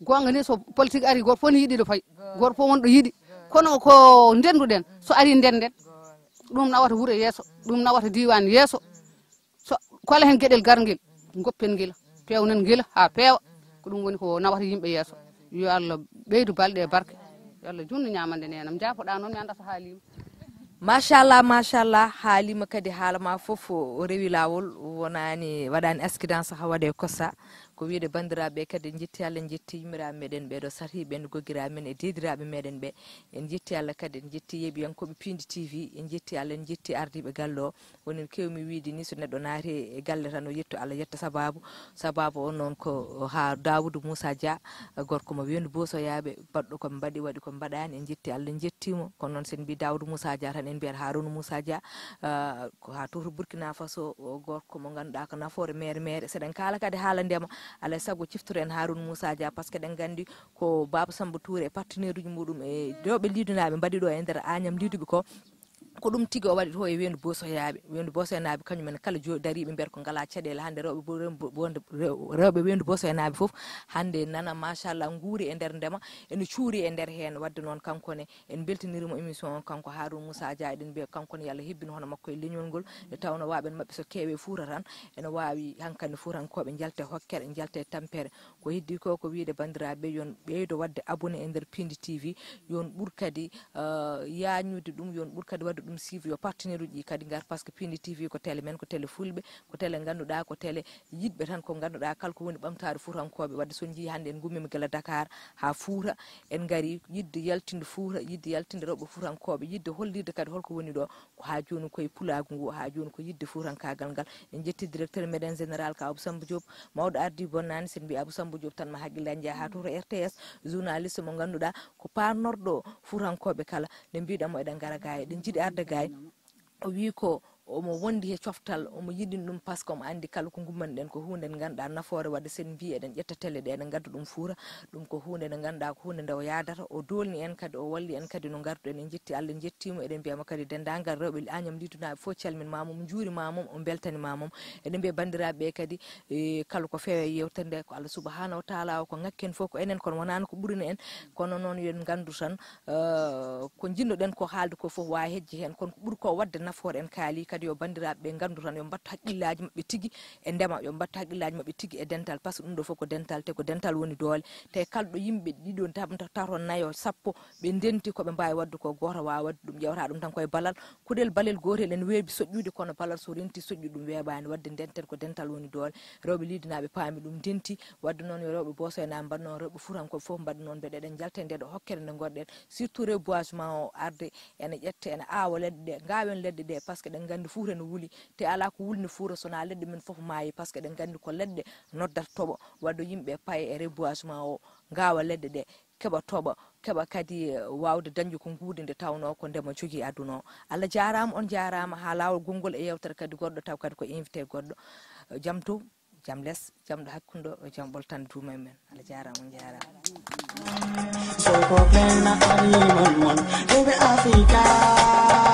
Goonga ni, so politique ari, gooto fof ne yiɗi ɗo fayi. Gooto fof won ɗo yiɗi. Kono ko ndenduɗen, so ari ndenden. Ɗum nawata wuro yeeso, ɗum nawata diiwaan yeeso. So kala heen geɗel garngel, ngoppen ngel, peewnen ngel haa peewa. Ko ɗum woni ko nawata yimɓe yeeso. Yo Allah ɓeydu balɗe e barke. Yo Allah juutnu ñaamande neenam. Njaafoɗaa noon, mi anndaa so haaliima. Machallah, machallah, haalima kadi, haala ma fof o rewi laawol, wonaani, waɗaani accident saha waɗe kosa. Ko wiyde banndiraaɓe kadi, en njetti Allah, en njetti yummiraaɓe meɗen ɓe ɗo sarhi ɓe, en gogiraaɓe men e deediraaɓe meɗen ɓe. En njetti Allah kadi, en njetti yeeɓiyankooɓe Piindi T V, en njetti Allah, en njetti ardiiɓe galle o. Woni no keewmi wiyde ni, so neɗɗo naati e galle tan, o yetto Allah, yetta sababu. Sababu o noon ko haa Daawudu Muusa Dia, gorko mo Weendu Boosoyaaɓe, baɗɗo ko mbaɗi, waɗi ko mbaɗaani, en njetti Allah, en njetti mo. Kono noon, so en mbii Daawudu Muusa Dia tan, en mbiyat Haaruuna Muusa Dia, ah, ko haa to, to Burkina Faso, o gorko mo ngannduɗaa ko nafoore meere meere. So eɗen kaala kadi haala ndema, alaa e sago ciftoren Haaruuna Muusa Dia, par ce que eɗen nganndi ko Baaba Samba Touré e partenaire uji muɗum e rewɓe liidunaaɓe mbaɗi ɗo e nder Agnam liiduɓe ko. Ko ɗum tigi o waɗi to e Weendu Boosoyaaɓe. Weendu Boosoyanaaɓe kañum en kala jo-, dariiɓe mbiyata ko ngalaa caɗeele. Hannde rewɓe bo-, rewɓe bo-, rew-, rewɓe Weendu Boosoyanaaɓe fof hannde nana, machallah, nguuri e nder ndema, ene cuuri e nder heen. Waɗde noon, kanko ne, en mbeltinirii mo émission o, kanko Haaruuna Muusa Dia, eɗen mbiya kanko ne, yo Allah hebbin hono makko e leñol ngol, nde tawnoo waaɓe maɓɓe so keewii Fuuta tan, ene waawi hankadi Fuutankooɓe njalta e hokkere, njalta e tampere. Ko heddi ko, ko wiyde banndiraaɓe, yo on ɓeydo waɗde abonné e nder Piindi T V, yo on ɓur kadi, eh, yaajnude ɗum, yo on ɓur kadi waɗde ɗum suivre, yo partenaire uji ɗi kadi ngar, par ce que Piindi T V ko télé men, ko télé fulɓe, ko télé ngannduɗaa, ko télé yiɗɓe tan, ko ngannduɗaa kala ko woni ɓamtaare Fuutankooɓe. Waɗde so on njii hannde en ngummiima gila Dakar haa Fuuta, en ngari yiɗde yaltinde Fuuta, yiɗde yaltinde rewɓe Fuutankooɓe, yiɗde hollirde kadi holko woni ɗo. Ko haa jooni ko e pulaagu ngu, haa jooni ko yiɗde fuutankaagal ngal. En njetti directeur meɗen général ka Abou Samba Diop, mawɗo ardi bonnaani, so en mbii Abou Samba Diop tan ma hakkillaaji njeya haa to, to R T S, journaliste mo ngannduɗaa ko paarnorɗo Fuutankooɓe kala. Nde mbiɗa mo eɗen ngara gaay, eɗen njiɗi arde gaay. O wii ko omo wondi he coftal, omo yiɗi ɗum, par ce que omo anndi kala ko ngummanɗen ko huunde nde ngannduɗaa nafoore. Waɗde so en mbii eɗen ƴetta télé ɗe, eɗen ngadda ɗum Fuuta, ɗum ko huunde nde ngannduɗaa ko huunde nde o yaadata. O doolni en kadi, o walli en kadi no ngarduɗen. En njetti Allah, en njettiima, eɗen mbiyama kadi denndaangal rewɓe Agnam liidunaaɓe fof calminmaa mo, njuurimaa mo, o mbeltanimaa mo. Eɗen mbiya banndiraaɓe ɓe kadi, e kala ko feewi e yeewtere nde, ko Allah subhanahu wa taala o, ko ŋakken fof ko enen, kono wonaano ko ɓurani en. Kono noon, yo en nganndu tan, eh, ko njiɗnoɗen ko haalde ko fof waawi hejje heen, kono ko ɓuri ko waɗde nafoore en kaali kadi, yo banndiraaɓe ɓe nganndu tan, yo mbattu hakkillaaji maɓɓe tigi e ndema, yo mbattu hakkillaaji maɓɓe tigi e dental, par ce que ɗum ɗo fof ko dental, te ko dental woni doole. Te kala ɗo yimɓe ɗiɗo tam-, tato, nayo, sappo, ɓe ndenti, ko ɓe mbaawi waɗde ko, gooto waawa waɗde ɗum, ƴeewata ɗum tan koye balal. Kuɗel balel gootel ene weeɓi soƴƴude, kono balal so renti soƴƴude ɗum weeɓaani. Waɗde ndenten ko dental woni doole. Rewɓe liidunaaɓe paami ɗum, ndenti. Waɗde noon, yo rewɓe Boosoyanaaɓe mbaɗ noon, rewɓe Fuutankooɓe fof mbaɗ noon, mbeɗa eɗen njalta e nde ɗo hokkere nde ngonɗen, surtout reboisement o arde, ene ƴette, ene aawa leɗɗe ɗe, ngaawen leɗɗe ɗe, par ce que eɗen nganndi Fuuta ene wuli, te alaa ko wulni Fuuta so wonaa leɗɗe men fof maayi, par ce que eɗen nganndi ko leɗɗe noddata toɓo. Waɗde yimɓe paye e reboisement o, ngaawa leɗɗe ɗe, keɓa toɓo, keɓa kadi, eh, waawde dañde ko nguuri nde tawnoo ko ndema jogii aduna o. Allah jaaraama, on jaaraama, haa laawol gonngol e yeewtere kadi goɗɗo, taw kadi ko invité goɗɗo. Eh, jam to, jam les, jam ɗo hakkunde o, jam ɓoltan duuma e men. Allah jaaraama, on jaaraama. Soko ɓen na fami mon mon, rewɓe Afrika.